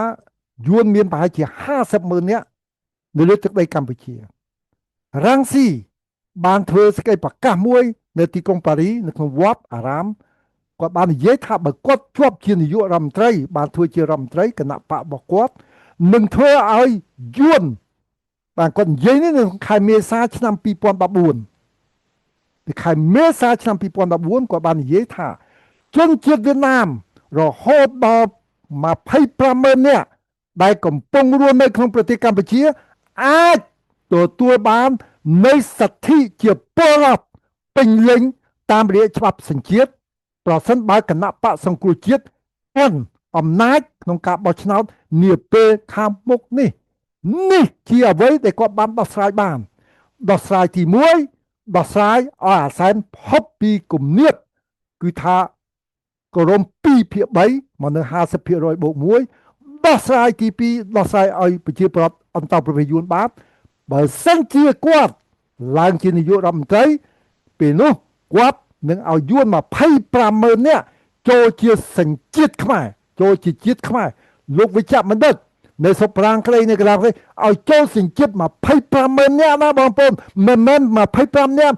យួនមានប្រហែលជា50ម៉ឺននាក់នៅលើទឹកដីកម្ពុជារ៉ាំងស៊ីបានធ្វើសេចក្តីប្រកាសមួយនៅទីក្រុងប៉ារីនៅក្នុងវត្តអារាមគាត់បាននិយាយថាបើគាត់ជាប់ជានាយករដ្ឋមន្ត្រីបានធ្វើជារដ្ឋមន្ត្រីគណៈបករបស់គាត់នឹងធ្វើឲ្យយួនបាទគាត់និយាយនេះនៅខែមេសាឆ្នាំ2014នៅខែមេសាឆ្នាំ2014គាត់បាននិយាយថាជនជាតិវៀតណាមរហូតដល់25ម៉ឺននាក់ដែលកំពុងរស់នៅក្នុងប្រទេសកម្ពុជាអាចទទួលបាននៃសិទ្ធិជាពលរដ្ឋពេញលេញតាមរយៈច្បាប់សញ្ជាតិប្រសិនបើគណៈបកសង្គ្រោះជាតិកាន់អំណាចក្នុងការបោះឆ្នោតនាពេលខាងមុខនេះនេះជាអ្វីដែលគាត់បានដោះស្រាយបានដោះស្រាយទី1ដោះស្រាយឲ្យអាសែនផុតពីគំនាបគឺថាក្រម2/3មកនៅ50%បូក1ដោះស្រាយទី2ដោះស្រាយឲ្យប្រជាពលរដ្ឋអន្តោប្រវេសន៍យួនបានបើសិនជាគាត់ឡើងជានាយករដ្ឋមន្ត្រីពេលនោះគាត់នឹងឲ្យយួន25ម៉ឺននាក់ចូលជាសញ្ជាតិខ្មែរចូលជាជាតិខ្មែរលោកវិជ្ជបណ្ឌិតនៅស្រុកប្រាំងក្តីនៅកណ្ដាលក្តីឲ្យចូលសញ្ជាតិ25ម៉ឺននាក់ណាបងប្អូនមិនមែន25នាក់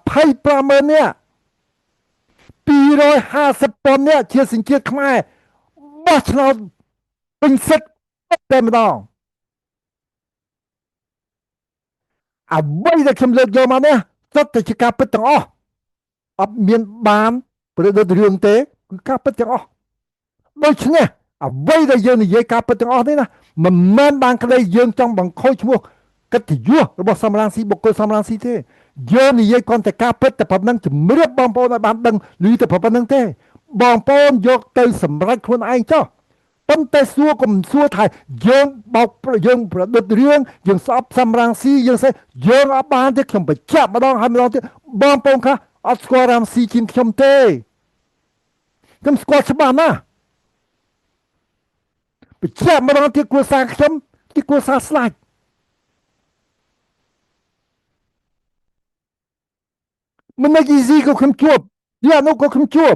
25ម៉ឺននាក់250ពាន់នាក់ជាសញ្ជាតិខ្មែរបោះឆ្នោតពេញសិទ្ធិតែម្ដងអ្វីដែលខ្ញុំលើកយកមកនេះសុទ្ធតែជាការពិតទាំងអស់អត់មានបានប្រឌិតរឿងទេគឺការពិតទាំងអស់ដូច្នេះអ្វីដែលយើងនិយាយការពិតទាំងអស់នេះណាមិនមែនបានក្តីយើងចង់បង្ខូចឈ្មោះកិត្តិយសរបស់សំរងស៊ីបុគ្គលសំរងស៊ីទេយើងនិយាយគ្រាន់តែការពិតតែប៉ុណ្្នឹងជំរាបបងប្អូនឲ្យបានដឹងឮតែប៉ុណ្្នឹងទេបងប្អូនយកទៅសម្រេចខ្លួនឯងចុះប៉ុន្តែសួរកុំសួរថាយើងបោកយើងប្រឌិតរឿងយើងស្អប់សំរងស៊ីយើងស្អីយើងអត់បានទេខ្ញុំបញ្ជាក់ម្ដងហើយម្ដងទៀតបងប្អូនខ្លះអត់ស្គាល់រ៉ាំស៊ីជាងខ្ញុំទេខ្ញុំស្គាល់ច្បាស់ណាស់បញ្ជាក់ម្ដងទៀតគ្រួសារខ្ញុំជាគ្រួសារស្លាច់មិនមែនអ៊ីស៊ីក៏ខ្ញុំជួបយ៉ានោះក៏ខ្ញុំជួប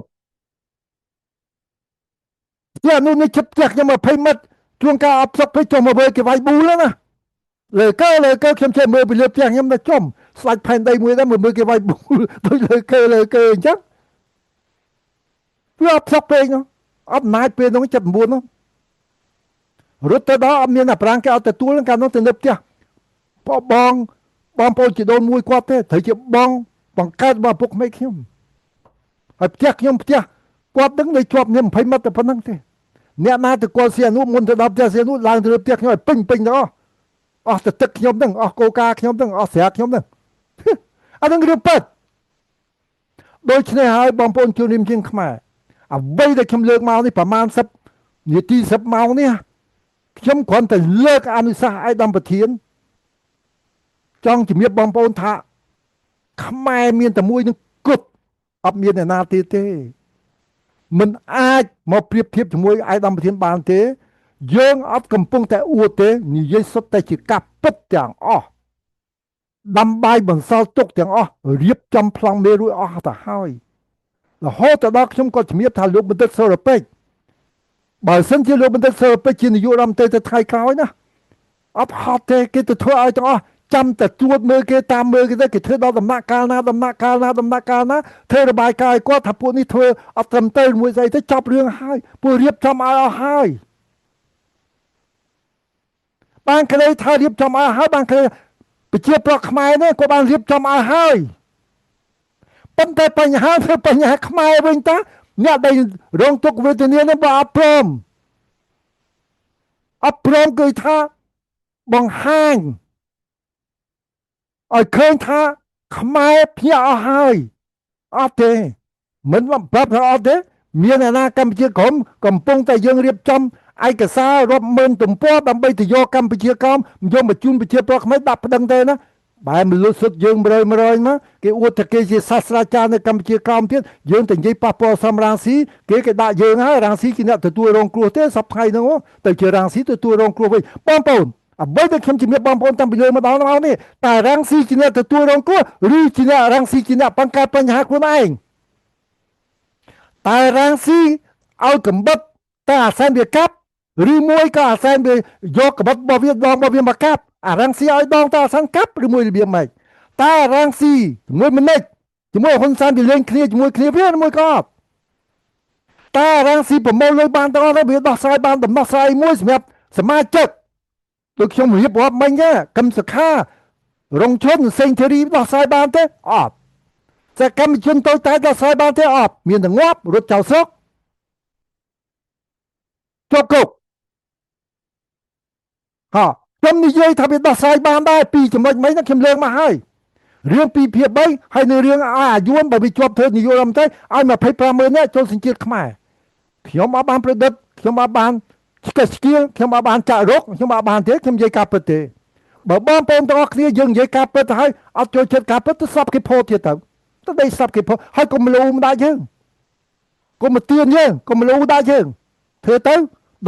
យ៉ានោះនេះជិបផ្ទះខ្ញុំ20ម៉ែត្រជួនកាលអត់ផ្សុកពេកចុះមកមើលគេវាយប៊ូលណាលើកើខ្ញុំចេះមើលពីលើផ្ទះខ្ញុំទៅចំស្លាច់ផែនដីមួយដែរមើលគេវាយប៊ូលដូចលើកើអញ្ចឹងវាអត់ផ្សុកពេកនោះអត់ណាយពេលនោះ79នោះរត់ទៅដល់អត់មានអាប្រាំងគេអត់ទទួលកាលនោះទៅនៅផ្ទះបងបងប្អូនជីដូនមួយគាត់ទេត្រូវជាបងបង្កើតរបស់ពុកក្មេកខ្ញុំហើយផ្ទះខ្ញុំផ្ទះគាត់នឹងនៅជាប់នេះ20ម៉ែត្រតែប៉ុណ្្នឹងទេអ្នកណាទៅគាត់សៀនុមុនទៅដល់ផ្ទះសៀនុឡើងទៅលើផ្ទះខ្ញុំឲ្យពេញពេញទាំងអស់អស់ទឹកខ្ញុំហ្នឹងអស់កូកាខ្ញុំហ្នឹងអស់ស្រាខ្ញុំហ្នឹងអានឹងរឿងពិតដូច្នេះហើយបងប្អូនជនរួមជាតិខ្មែរអ្វីដែលខ្ញុំលើកមកនេះប្រហែល10នាទី10ម៉ោងនេះខ្ញុំគ្រាន់តែលើកអនុសាសន៍ឯកឧត្តមប្រធានចង់ជំរាបបងប្អូនថាខ្មែរមានតែមួយនឹងគត់អត់មានអ្នកណាទៀតទេមិនអាចមកប្រៀបធៀបជាមួយឯកឧត្តមប្រធានបានទេយើងអត់កំពុងតែអួតទេនិយាយសុទ្ធតែជាការពិតទាំងអស់ដើម្បីបន្សល់ទុកទាំងអស់រៀបចំប្លង់មេរួចអស់ទៅហើយរហូតទៅដល់ខ្ញុំក៏ជំរាបថាលោកបណ្ឌិតសូរពេជ្របើសិនជាលោកបណ្ឌិតសូរពេជ្រជានាយករដ្ឋមន្ត្រីទៅថ្ងៃក្រោយណាអត់ហត់ទេគេទៅធ្វើឲ្យទាំងអស់ចាំតែជួតមើលគេតាមមើលគេទៅគេធ្វើដល់ដំណាក់កាលណាដំណាក់កាលណាដំណាក់កាលណាធ្វើរបាយការណ៍ឲ្យគាត់ថាពួកនេះធ្វើអត់ត្រឹមត្រូវមួយស្អីទៅចប់រឿងហើយពួករៀបចំឲ្យអស់ហើយបានក្តីថារៀបចំឲ្យហើយបានក្តីប្រជាប្រដ្ឋខ្មែរនេះក៏បានរៀបចំឲ្យហើយប៉ុន្តែបញ្ហាគឺបញ្ហាខ្មែរវិញតាអ្នកដែលរងទុក្ខវេទនានេះបើអត់ព្រមអត់ព្រមគឺថាបង្ហាញឲ្យឃើញថាខ្មែរភ្ញាក់អស់ហើយអត់ទេមិនប្រាប់ថាអត់ទេមានអ្នកណាកម្ពុជាក្រមកំពុងតែយើងរៀបចំឯកសាររាប់ម៉ឺនទំព័រដើម្បីទៅយកកម្ពុជាក្រមយកមកជូនប្រជាប្រដ្ឋខ្មែរដាក់ប្តឹងទេណា បែរមលុតសុទ្ធយើង100 100មកគេអួតថាគេជាសាស្ត្រាចារ្យនៅកម្ពុជាក្រោមទៀតយើងតែនិយាយប៉ះពាល់សំរាំងស៊ីគេគេដាក់យើងហើយរាំងស៊ីជាអ្នកទទួលរងគ្រោះទេសប្តាហ៍ហ្នឹងទៅជារាំងស៊ីទទួលរងគ្រោះវិញបងប្អូនអ្វីដែលខ្ញុំជំរាបបងប្អូនតាំងពីលើមកដល់នេះតើរាំងស៊ីជាអ្នកទទួលរងគ្រោះឬជាអ្នករាំងស៊ីជាអ្នកបង្កើតបញ្ហាខ្លួនឯងតើរាំងស៊ីឲ្យកំបិតតើអាសែនវាកាប់ឬមួយក៏អាសែនវាយកកបិតរបស់វាដងរបស់វាមកកាប់អារាំងស៊ីឲ្យដងតើអាសែនកាប់ឬមួយរបៀបម៉េចតើរាំងស៊ីជាមួយមនិចជាមួយហ៊ុនសែនវាលេងគ្នាជាមួយគ្នាវាឬមួយក៏អត់តើរាំងស៊ីប្រមូលលុយបានទាំងអស់ទៅវាដោះស្រាយបានដំណោះស្រាយមួយសម្រាប់សមាជិកដូចខ្ញុំរៀបរាប់មិញកឹមសុខារងឈុនសេងធីរីដោះស្រាយបានទេអត់សកម្មជនតូចតាចដោះស្រាយបានទេអត់មានតែងាប់រត់ចោលស្រុកជាប់គុកហ៎ខ្ញុំនិយាយថាវាដោះស្រាយបានដែរពីចំណុចមិញហ្នឹងខ្ញុំលើកមកហើយរឿង2ភាគ3ហើយនៅរឿងអាយួនបើវាជាប់ធ្វើនាយករដ្ឋមន្ត្រីឲ្យ250,000នាក់ចូលសញ្ជាតិខ្មែរខ្ញុំអត់បានប្រឌិតខ្ញុំអត់បានឆ្កឹះឆ្កៀលខ្ញុំអត់បានចាក់រោគខ្ញុំអត់បានទេខ្ញុំនិយាយការពិតទេបើបងប្អូនទាំងអស់គ្នាយើងនិយាយការពិតទៅហើយអត់ចូលចិត្តការពិតទៅស្លាប់គេផោទៀតទៅទៅដេកស្លាប់គេផោហើយកុំលូមិនដាក់យើងកុំមកទៀនយើងកុំលូដាក់យើងធ្វើទៅ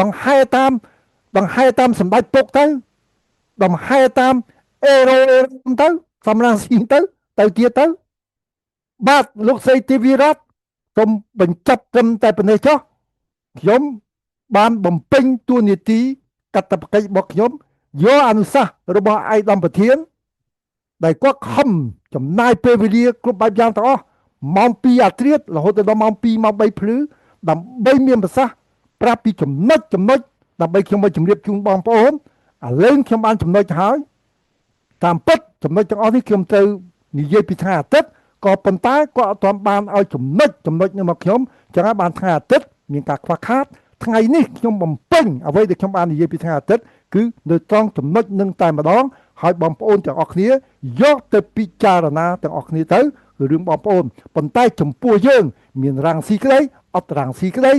ដង្ហែតាមដង្ហែតាមសម្ដេចពុកទៅដង្ហែតាមអេរ៉ូទៅសំរាំងស៊ីទៅទៅទៀតទៅបាទលោកស្រីទេវីរតសូមបញ្ចប់ត្រឹមតែប៉ុណ្ណេះចុះខ្ញុំបានបំពេញតួនាទីកាតព្វកិច្ចរបស់ខ្ញុំយកអនុសាសន៍របស់ឯកឧត្តមប្រធានដែលគាត់ខំចំណាយពេលវេលាគ្រប់បែបយ៉ាងទាំងអស់ម៉ោង2អាត្រៀតរហូតដល់ម៉ោង2ម៉ោង3ភ្លឺដើម្បីមានប្រសាសន៍ប្រាប់ពីចំណុចចំណុចដើម្បីខ្ញុំមកជម្រាបជូនបងប្អូនឥឡូវខ្ញុំបានចំណុចហើយតាមពិតចំណុចទាំងអស់នេះខ្ញុំត្រូវនិយាយពីថ្ងៃអាទិត្យក៏ប៉ុន្តែគាត់អត់ទាន់បានឲ្យចំណុចចំណុចនេះមកខ្ញុំចឹងហើយបានថ្ងៃអាទិត្យមានការខ្វះខាតថ្ងៃនេះខ្ញុំបំពេញអ្វីដែលខ្ញុំបាននិយាយពីថ្ងៃអាទិត្យគឺនៅត្រង់ចំណុចនឹងតែម្ដងហើយបងប្អូនទាំងអស់គ្នាយកទៅពិចារណាទាំងអស់គ្នាទៅរឿងបងប្អូនប៉ុន្តែចំពោះយើងមានរាំងស៊ីក្តីអត់រាំងស៊ីក្តី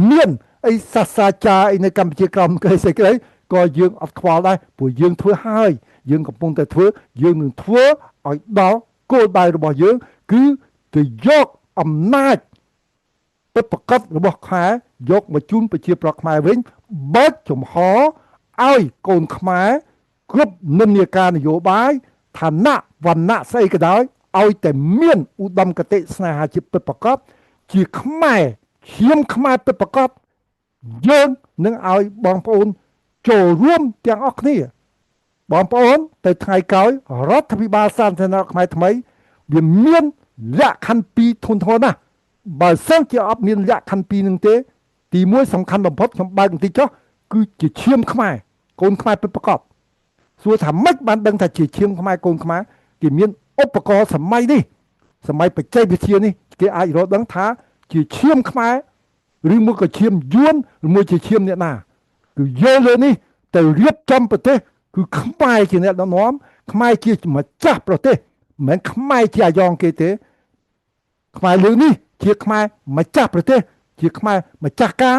មានអីសាស្ត្រាចារ្យអីនៅកម្ពុជាក្រោមក្តីស្អីក្តីក៏យើងអត់ខ្វល់ដែរព្រោះយើងធ្វើហើយយើងកំពុងតែធ្វើយើងនឹងធ្វើឲ្យដល់គោលដៅរបស់យើងគឺទៅយកអំណាចពិតប្រាកដរបស់ខ្មែរយកមកជូនប្រជាប្រដ្ឋខ្មែរវិញបើកចំហឲ្យកូនខ្មែរគ្រប់និន្នាការនយោបាយឋានៈវណ្ណៈស្អីក៏ដោយឲ្យតែមានឧត្តមគតិស្នេហាជាតិពិតប្រាកដជាខ្មែរឈាមខ្មែរពិតប្រាកដយើងនឹងឲ្យបងប្អូនចូលរួមទាំងអស់គ្នាបងប្អូនទៅថ្ងៃក្រោយរដ្ឋាភិបាលសាធារណរដ្ឋខ្មែរថ្មីវាមានលក្ខខណ្ឌ2ធុនធ្ងរណាស់បើសិនជាអត់មានលក្ខខណ្ឌ2នឹងទេទី1សំខាន់បំផុតខ្ញុំបើកបន្តិចចុះគឺជាឈាមខ្មែរកូនខ្មែរពិតប្រាកដសួរថាម៉េចបានដឹងថាជាឈាមខ្មែរកូនខ្មែរគេមានឧបករណ៍សម័យនេះសម័យបច្ចេកវិទ្យានេះគេអាចរកដឹងថាជាឈាមខ្មែរឬមួយក៏ឈាមយួនឬមួយជាឈាមអ្នកណាគឺយកលើនេះទៅរៀបចំប្រទេសគឺខ្មែរជាអ្នកដឹកនាំខ្មែរជាម្ចាស់ប្រទេសមិនមែនខ្មែរជាអាយ៉ងគេទេខ្មែរលើនេះជាខ្មែរម្ចាស់ប្រទេសជាខ្មែរម្ចាស់ការ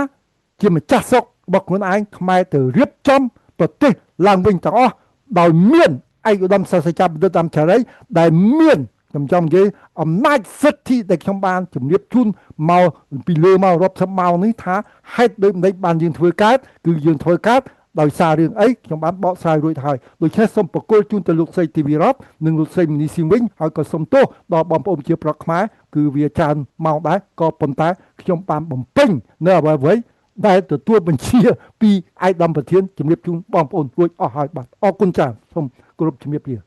ជាម្ចាស់ស្រុករបស់ខ្លួនឯងខ្មែរទៅរៀបចំប្រទេសឡើងវិញទាំងអស់ដោយមានឯកឧត្តមសាស្ត្រាចារ្យបណ្ឌិតតាមចារីដែលមានខ្ញុំចង់និយាយអំណាចសិទ្ធិដែលខ្ញុំបានជំរាបជូនមកពីលើមករាប់សិបម៉ោងនេះថាហេតុដូចម្ដេចបានយើងធ្វើកើតគឺយើងធ្វើកើតដោយសាររឿងអីខ្ញុំបានបកស្រាយរួចហើយដូច្នេះសូមប្រគល់ជូនទៅលោកស្រីធីវីរ៉តនិងលោកស្រីមនីស៊ីងវិញហើយក៏សូមទោសដល់បងប្អូនជាប្រដ្ឋខ្មែរគឺវាច្រើនម៉ោងដែរក៏ប៉ុន្តែខ្ញុំបានបំពេញនៅអ្វីៗដែលទទួលបញ្ជាពីឯកឧត្តមប្រធានជំរាបជូនបងប្អូនរួចអស់ហើយបាទអរគុណច្រើនសូមគោរពជំរាបលា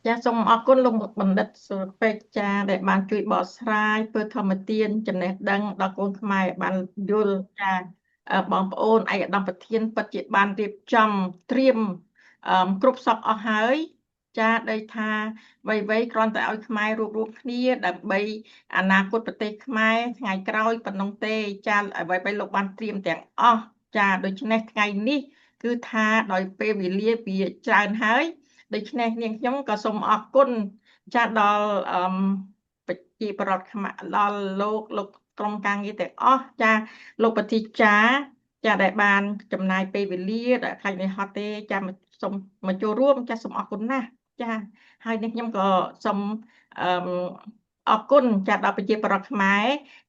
ចាសូមអរគុណលោកបណ្ឌិតសុពេជ្រចាដែលបានជួយបកស្រាយធ្វើធម្មទានចំណេះដឹងដល់កូនខ្មែរបានយល់ចាបងប្អូនឯកឧត្តមប្រធានពិតជាបានរៀបចំត្រៀមគ្រប់សពអស់ហើយចាដោយថាអ្វីៗគ្រាន់តែឲ្យខ្មែររួបរวมគ្នាដើម្បីអនាគតប្រទេសខ្មែរថ្ងៃក្រោយប៉ុណ្ណឹងទេចាអ្វីៗលោកបានត្រៀមទាំងអស់ចាដូច្នេះថ្ងៃនេះគឺថាដោយពេលវេលាវាច្រើនហើយដូច្នេះនាងខ្ញុំក៏សូមអរគុណចាដល់អឺប្រជាប្រដ្ឋខ្មែរដល់លោកលោកក្រុមការងារទាំងអស់ចាលោកប្រតិចាចាដែលបានចំណាយពេលវេលាដែលខ្លាចនេះហត់ទេចាសូមមកចូលរួមចាសូមអរគុណណាស់ចា ហើយនេះខ្ញុំក៏សូមអឺអរគុណចាដល់ប្រជាប្រដ្ឋខ្មែរ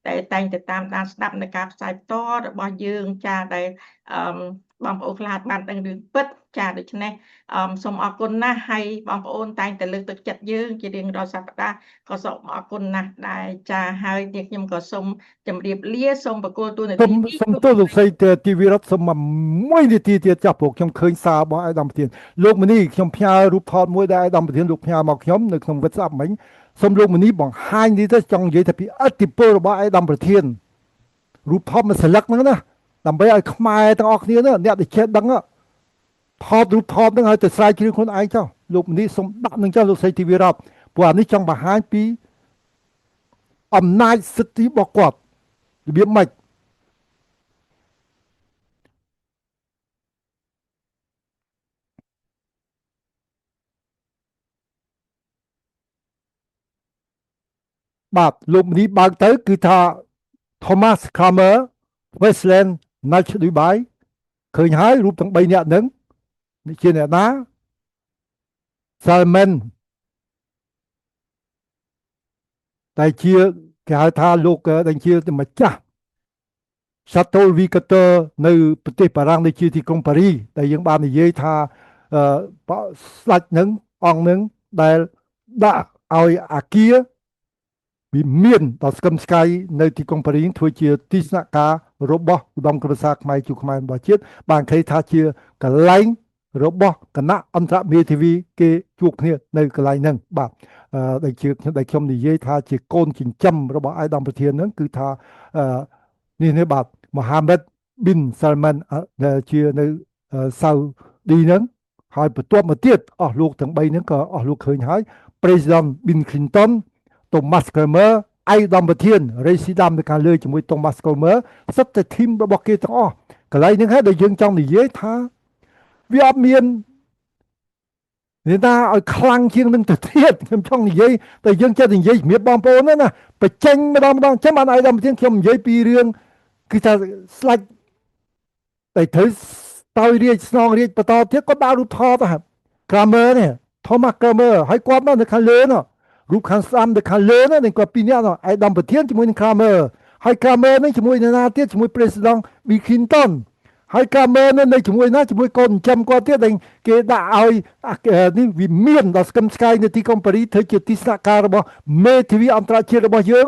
ដែលតែងតែតាមដានស្ដាប់នៅការផ្សាយផ្ទាល់របស់យើងចាដែលអឺបងប្អូនខ្លះបានដឹងរឿងពិតចាដូច្នេះសូមអរគុណណាស់ហើយបងប្អូនតែងតែលើកទឹកចិត្តយើងជារៀងរាល់សប្តាហ៍ក៏សូមអរគុណណាស់ដែរចាហើយនេះខ្ញុំក៏សូមជម្រាបលាសូមប្រគល់តួនា សូម ទីនេះ សូមទោសលោកស្រីទីវីរតសូមមួយនាទីទៀតចាស់ព្រោះខ្ញុំឃើញសាររបស់ឯកឧត្តមប្រធានលោកមនីខ្ញុំផ្ញើរូបថតមួយដែលឯកឧត្តមប្រធានលោកផ្ញើមកខ្ញុំនៅក្នុង WhatsApp មិញសូមលោកមនីបង្ហាញនេះទៅចង់និយាយថាពីឥទ្ធិពលរបស់ឯកឧត្តមប្រធានរូបថតមួយស្លឹកហ្នឹងណាដើម្បីឲ្យខ្មែរទាំងអស់គ្នាអ្នកដែលចេះដឹងថតរូបថតហ្នឹងឲ្យទៅស្រាវជ្រាវខ្លួនឯងចុះលោកមនីសូមដាក់នឹងចុះលោកស្រីទីវីរតព្រោះអានេះចង់បង្ហាញពីអំណាចសិទ្ធិរបស់គាត់របៀបម៉េចបាទលោកមនីបើកទៅគឺថា Thomas Kramer Westland Nach Dubai ឃើញហើយរូបទាំង3នាក់ហ្នឹងនេះជាអ្នកណា Salman តែជាគេហៅថាលោកដែលជាម្ចាស់ Chateau Victor នៅប្រទេសបារាំងនៅជាទីក្រុងប៉ារីដែលយើងបាននិយាយថាស្ដេចនឹងអង្គនឹងដែលដាក់ឲ្យអាគារវិមានដ៏ស្កឹមស្កៃនៅទីក្រុងប៉ារីសធ្វើជាទីស្នាក់ការរបស់ឧត្តមក្រុមប្រឹក្សាខ្មែរជួខ្មែររបស់ជាតិបានឃើញថាជាកន្លែងរបស់គណៈអន្តរមេធាវីគេជួបគ្នានៅកន្លែងហ្នឹងបាទដែលជាដែលខ្ញុំនិយាយថាជាកូនចិញ្ចឹមរបស់ឯកឧត្តមប្រធានហ្នឹងគឺថានេះបាទមូហាម៉ិតប៊ីនសាល់ម៉ានដែលជានៅសៅឌីហ្នឹងហើយបន្ទាប់មកទៀតអស់លោកទាំង3ហ្នឹងក៏អស់លោកឃើញហើយ President Bill Clinton Thomas Kramer ឯកឧត្តមប្រធានរេស៊ីដាមនៅខាងលើជាមួយ Thomas Kramer សិតតែធីមរបស់គេទាំងអស់កន្លែងហ្នឹងហើយដែលយើងចង់និយាយថាវាអត់មាននេះណាឲ្យខ្លាំងជាងនឹងទៅទៀតខ្ញុំចង់និយាយតែយើងចេះតែនិយាយជំរាបបងប្អូនណាបញ្ចេញម្ដងម្ដងចឹងបានឯកឧត្តមប្រធានខ្ញុំនិយាយពីរឿងគឺថាស្លាច់តែត្រូវតោយរាជស្នងរាជបន្តទៀតគាត់ដាក់រូបថតហ្នឹង Kramer នេះ Thomas Kramer ហើយគាត់នៅខាងលើនោះរូបខាងស្ដាំទៅខាងលើនោះនឹងគាត់ពីរនាក់នោះឯកឧត្តមប្រធានជាមួយនឹង Kramer ហើយ Kramer នឹងជាមួយនឹងណាទៀតជាមួយ President Bill Clinton ហើយ Kramer នឹងនៅជាមួយណាជាមួយកូនចិញ្ចឹមគាត់ទៀតដែលគេដាក់ឲ្យនេះវិមានដ៏ស្កឹមស្កៃនៅទីក្រុងប៉ារីសធ្វើជាទីស្នាក់ការរបស់មេធាវីអន្តរជាតិរបស់យើង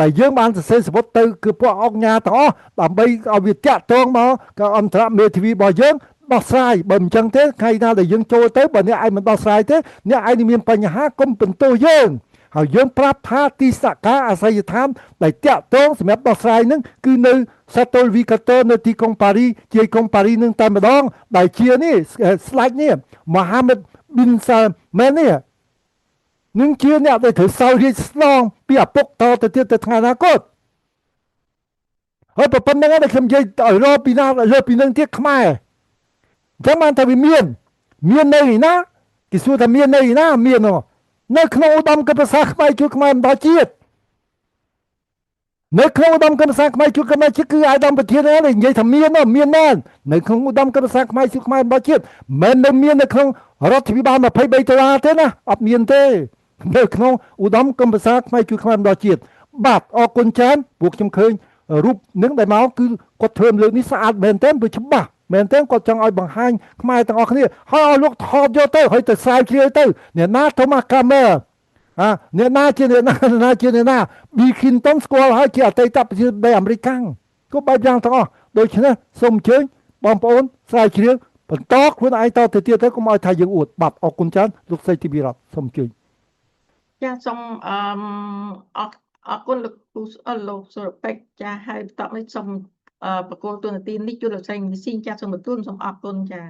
តែយើងបានសរសេរសំបុត្រទៅគឺពួកអង្គការទាំងអស់ដើម្បីឲ្យវាតាក់ទងមកក៏អន្តរមេធាវីរបស់យើងដោះស្រាយបើមិនចឹងទេថ្ងៃណាដែលយើងចូលទៅបើអ្នកឯងមិនដោះស្រាយទេអ្នកឯងនឹងមានបញ្ហាកុំបន្ទោសយើងហើយយើងប្រាប់ថាទីស្នាក់ការអាសយដ្ឋានដែលតាក់ទងសម្រាប់ដោះស្រាយនឹងគឺនៅ Chateau Victor នៅទីក្រុងប៉ារីជាក្រុងប៉ារីនឹងតែម្ដងដែលជានេះស្ដេចនេះ Mohammed bin Salman នេះនឹងជាអ្នកដែលត្រូវសោយរាជស្នងពីឪពុកតទៅទៀតទៅថ្ងៃអនាគតហើយប៉ុណ្្នឹងឯងខ្ញុំនិយាយឲ្យរកពីណាលើពីនឹងទៀតខ្មែរអញ្ចឹងបានថាវាមាននៅឯណាគេសួរថាមាននៅឯណាមាននៅក្នុងឧត្តមកិច្ចប្រសាខ្មែរជួយខ្មែរម្ដងជាតិនៅក្នុងឧត្តមកិច្ចប្រសាខ្មែរជួយខ្មែរជាតិគឺឯកឧត្តមប្រធាននេះនិយាយថាមានមានមែននៅក្នុងឧត្តមកិច្ចប្រសាខ្មែរជួយខ្មែរម្ដងជាតិមិននៅមាននៅក្នុងរដ្ឋាភិបាល23ដុល្លារទេណាអត់មានទេនៅក្នុងឧត្តមកិច្ចប្រសាខ្មែរជួយខ្មែរម្ដងជាតិបាទអរគុណច្រើនពួកខ្ញុំឃើញរូបនឹងដែលមកគឺគាត់ធ្វើលើកនេះស្អាតមែនទែនព្រោះច្បាស់មែនទេគាត់ចង់ឲ្យបង្ហាញខ្មែរទាំងអស់គ្នាហើយឲ្យលោកថតយកទៅហើយទៅស្រាវជ្រាវទៅអ្នកណា Thomas Kramer អាអ្នកណាជាអ្នកណាណាជាអ្នកណា Bill Clinton ស្គាល់ហើយជាអតីតប្រធានាធិបតីអាមេរិកក៏បែបយ៉ាងទាំងអស់ដូច្នេះសូមអញ្ជើញបងប្អូនស្រាវជ្រាវបន្តខ្លួនឯងតទៅទៀតទៅកុំឲ្យថាយើងអួតបាទអរគុណច្រើនលោកស្រីទីវីរតសូមអញ្ជើញ ចាសូមអឺអរគុណលោកពូលោកសុរពេជ្រចាហើយបន្តនេះសូមប្រគល់តួនាទីនេះជូនលោកស្រីមីស៊ីងចាសូមបន្ទូលសូមអរគុណចា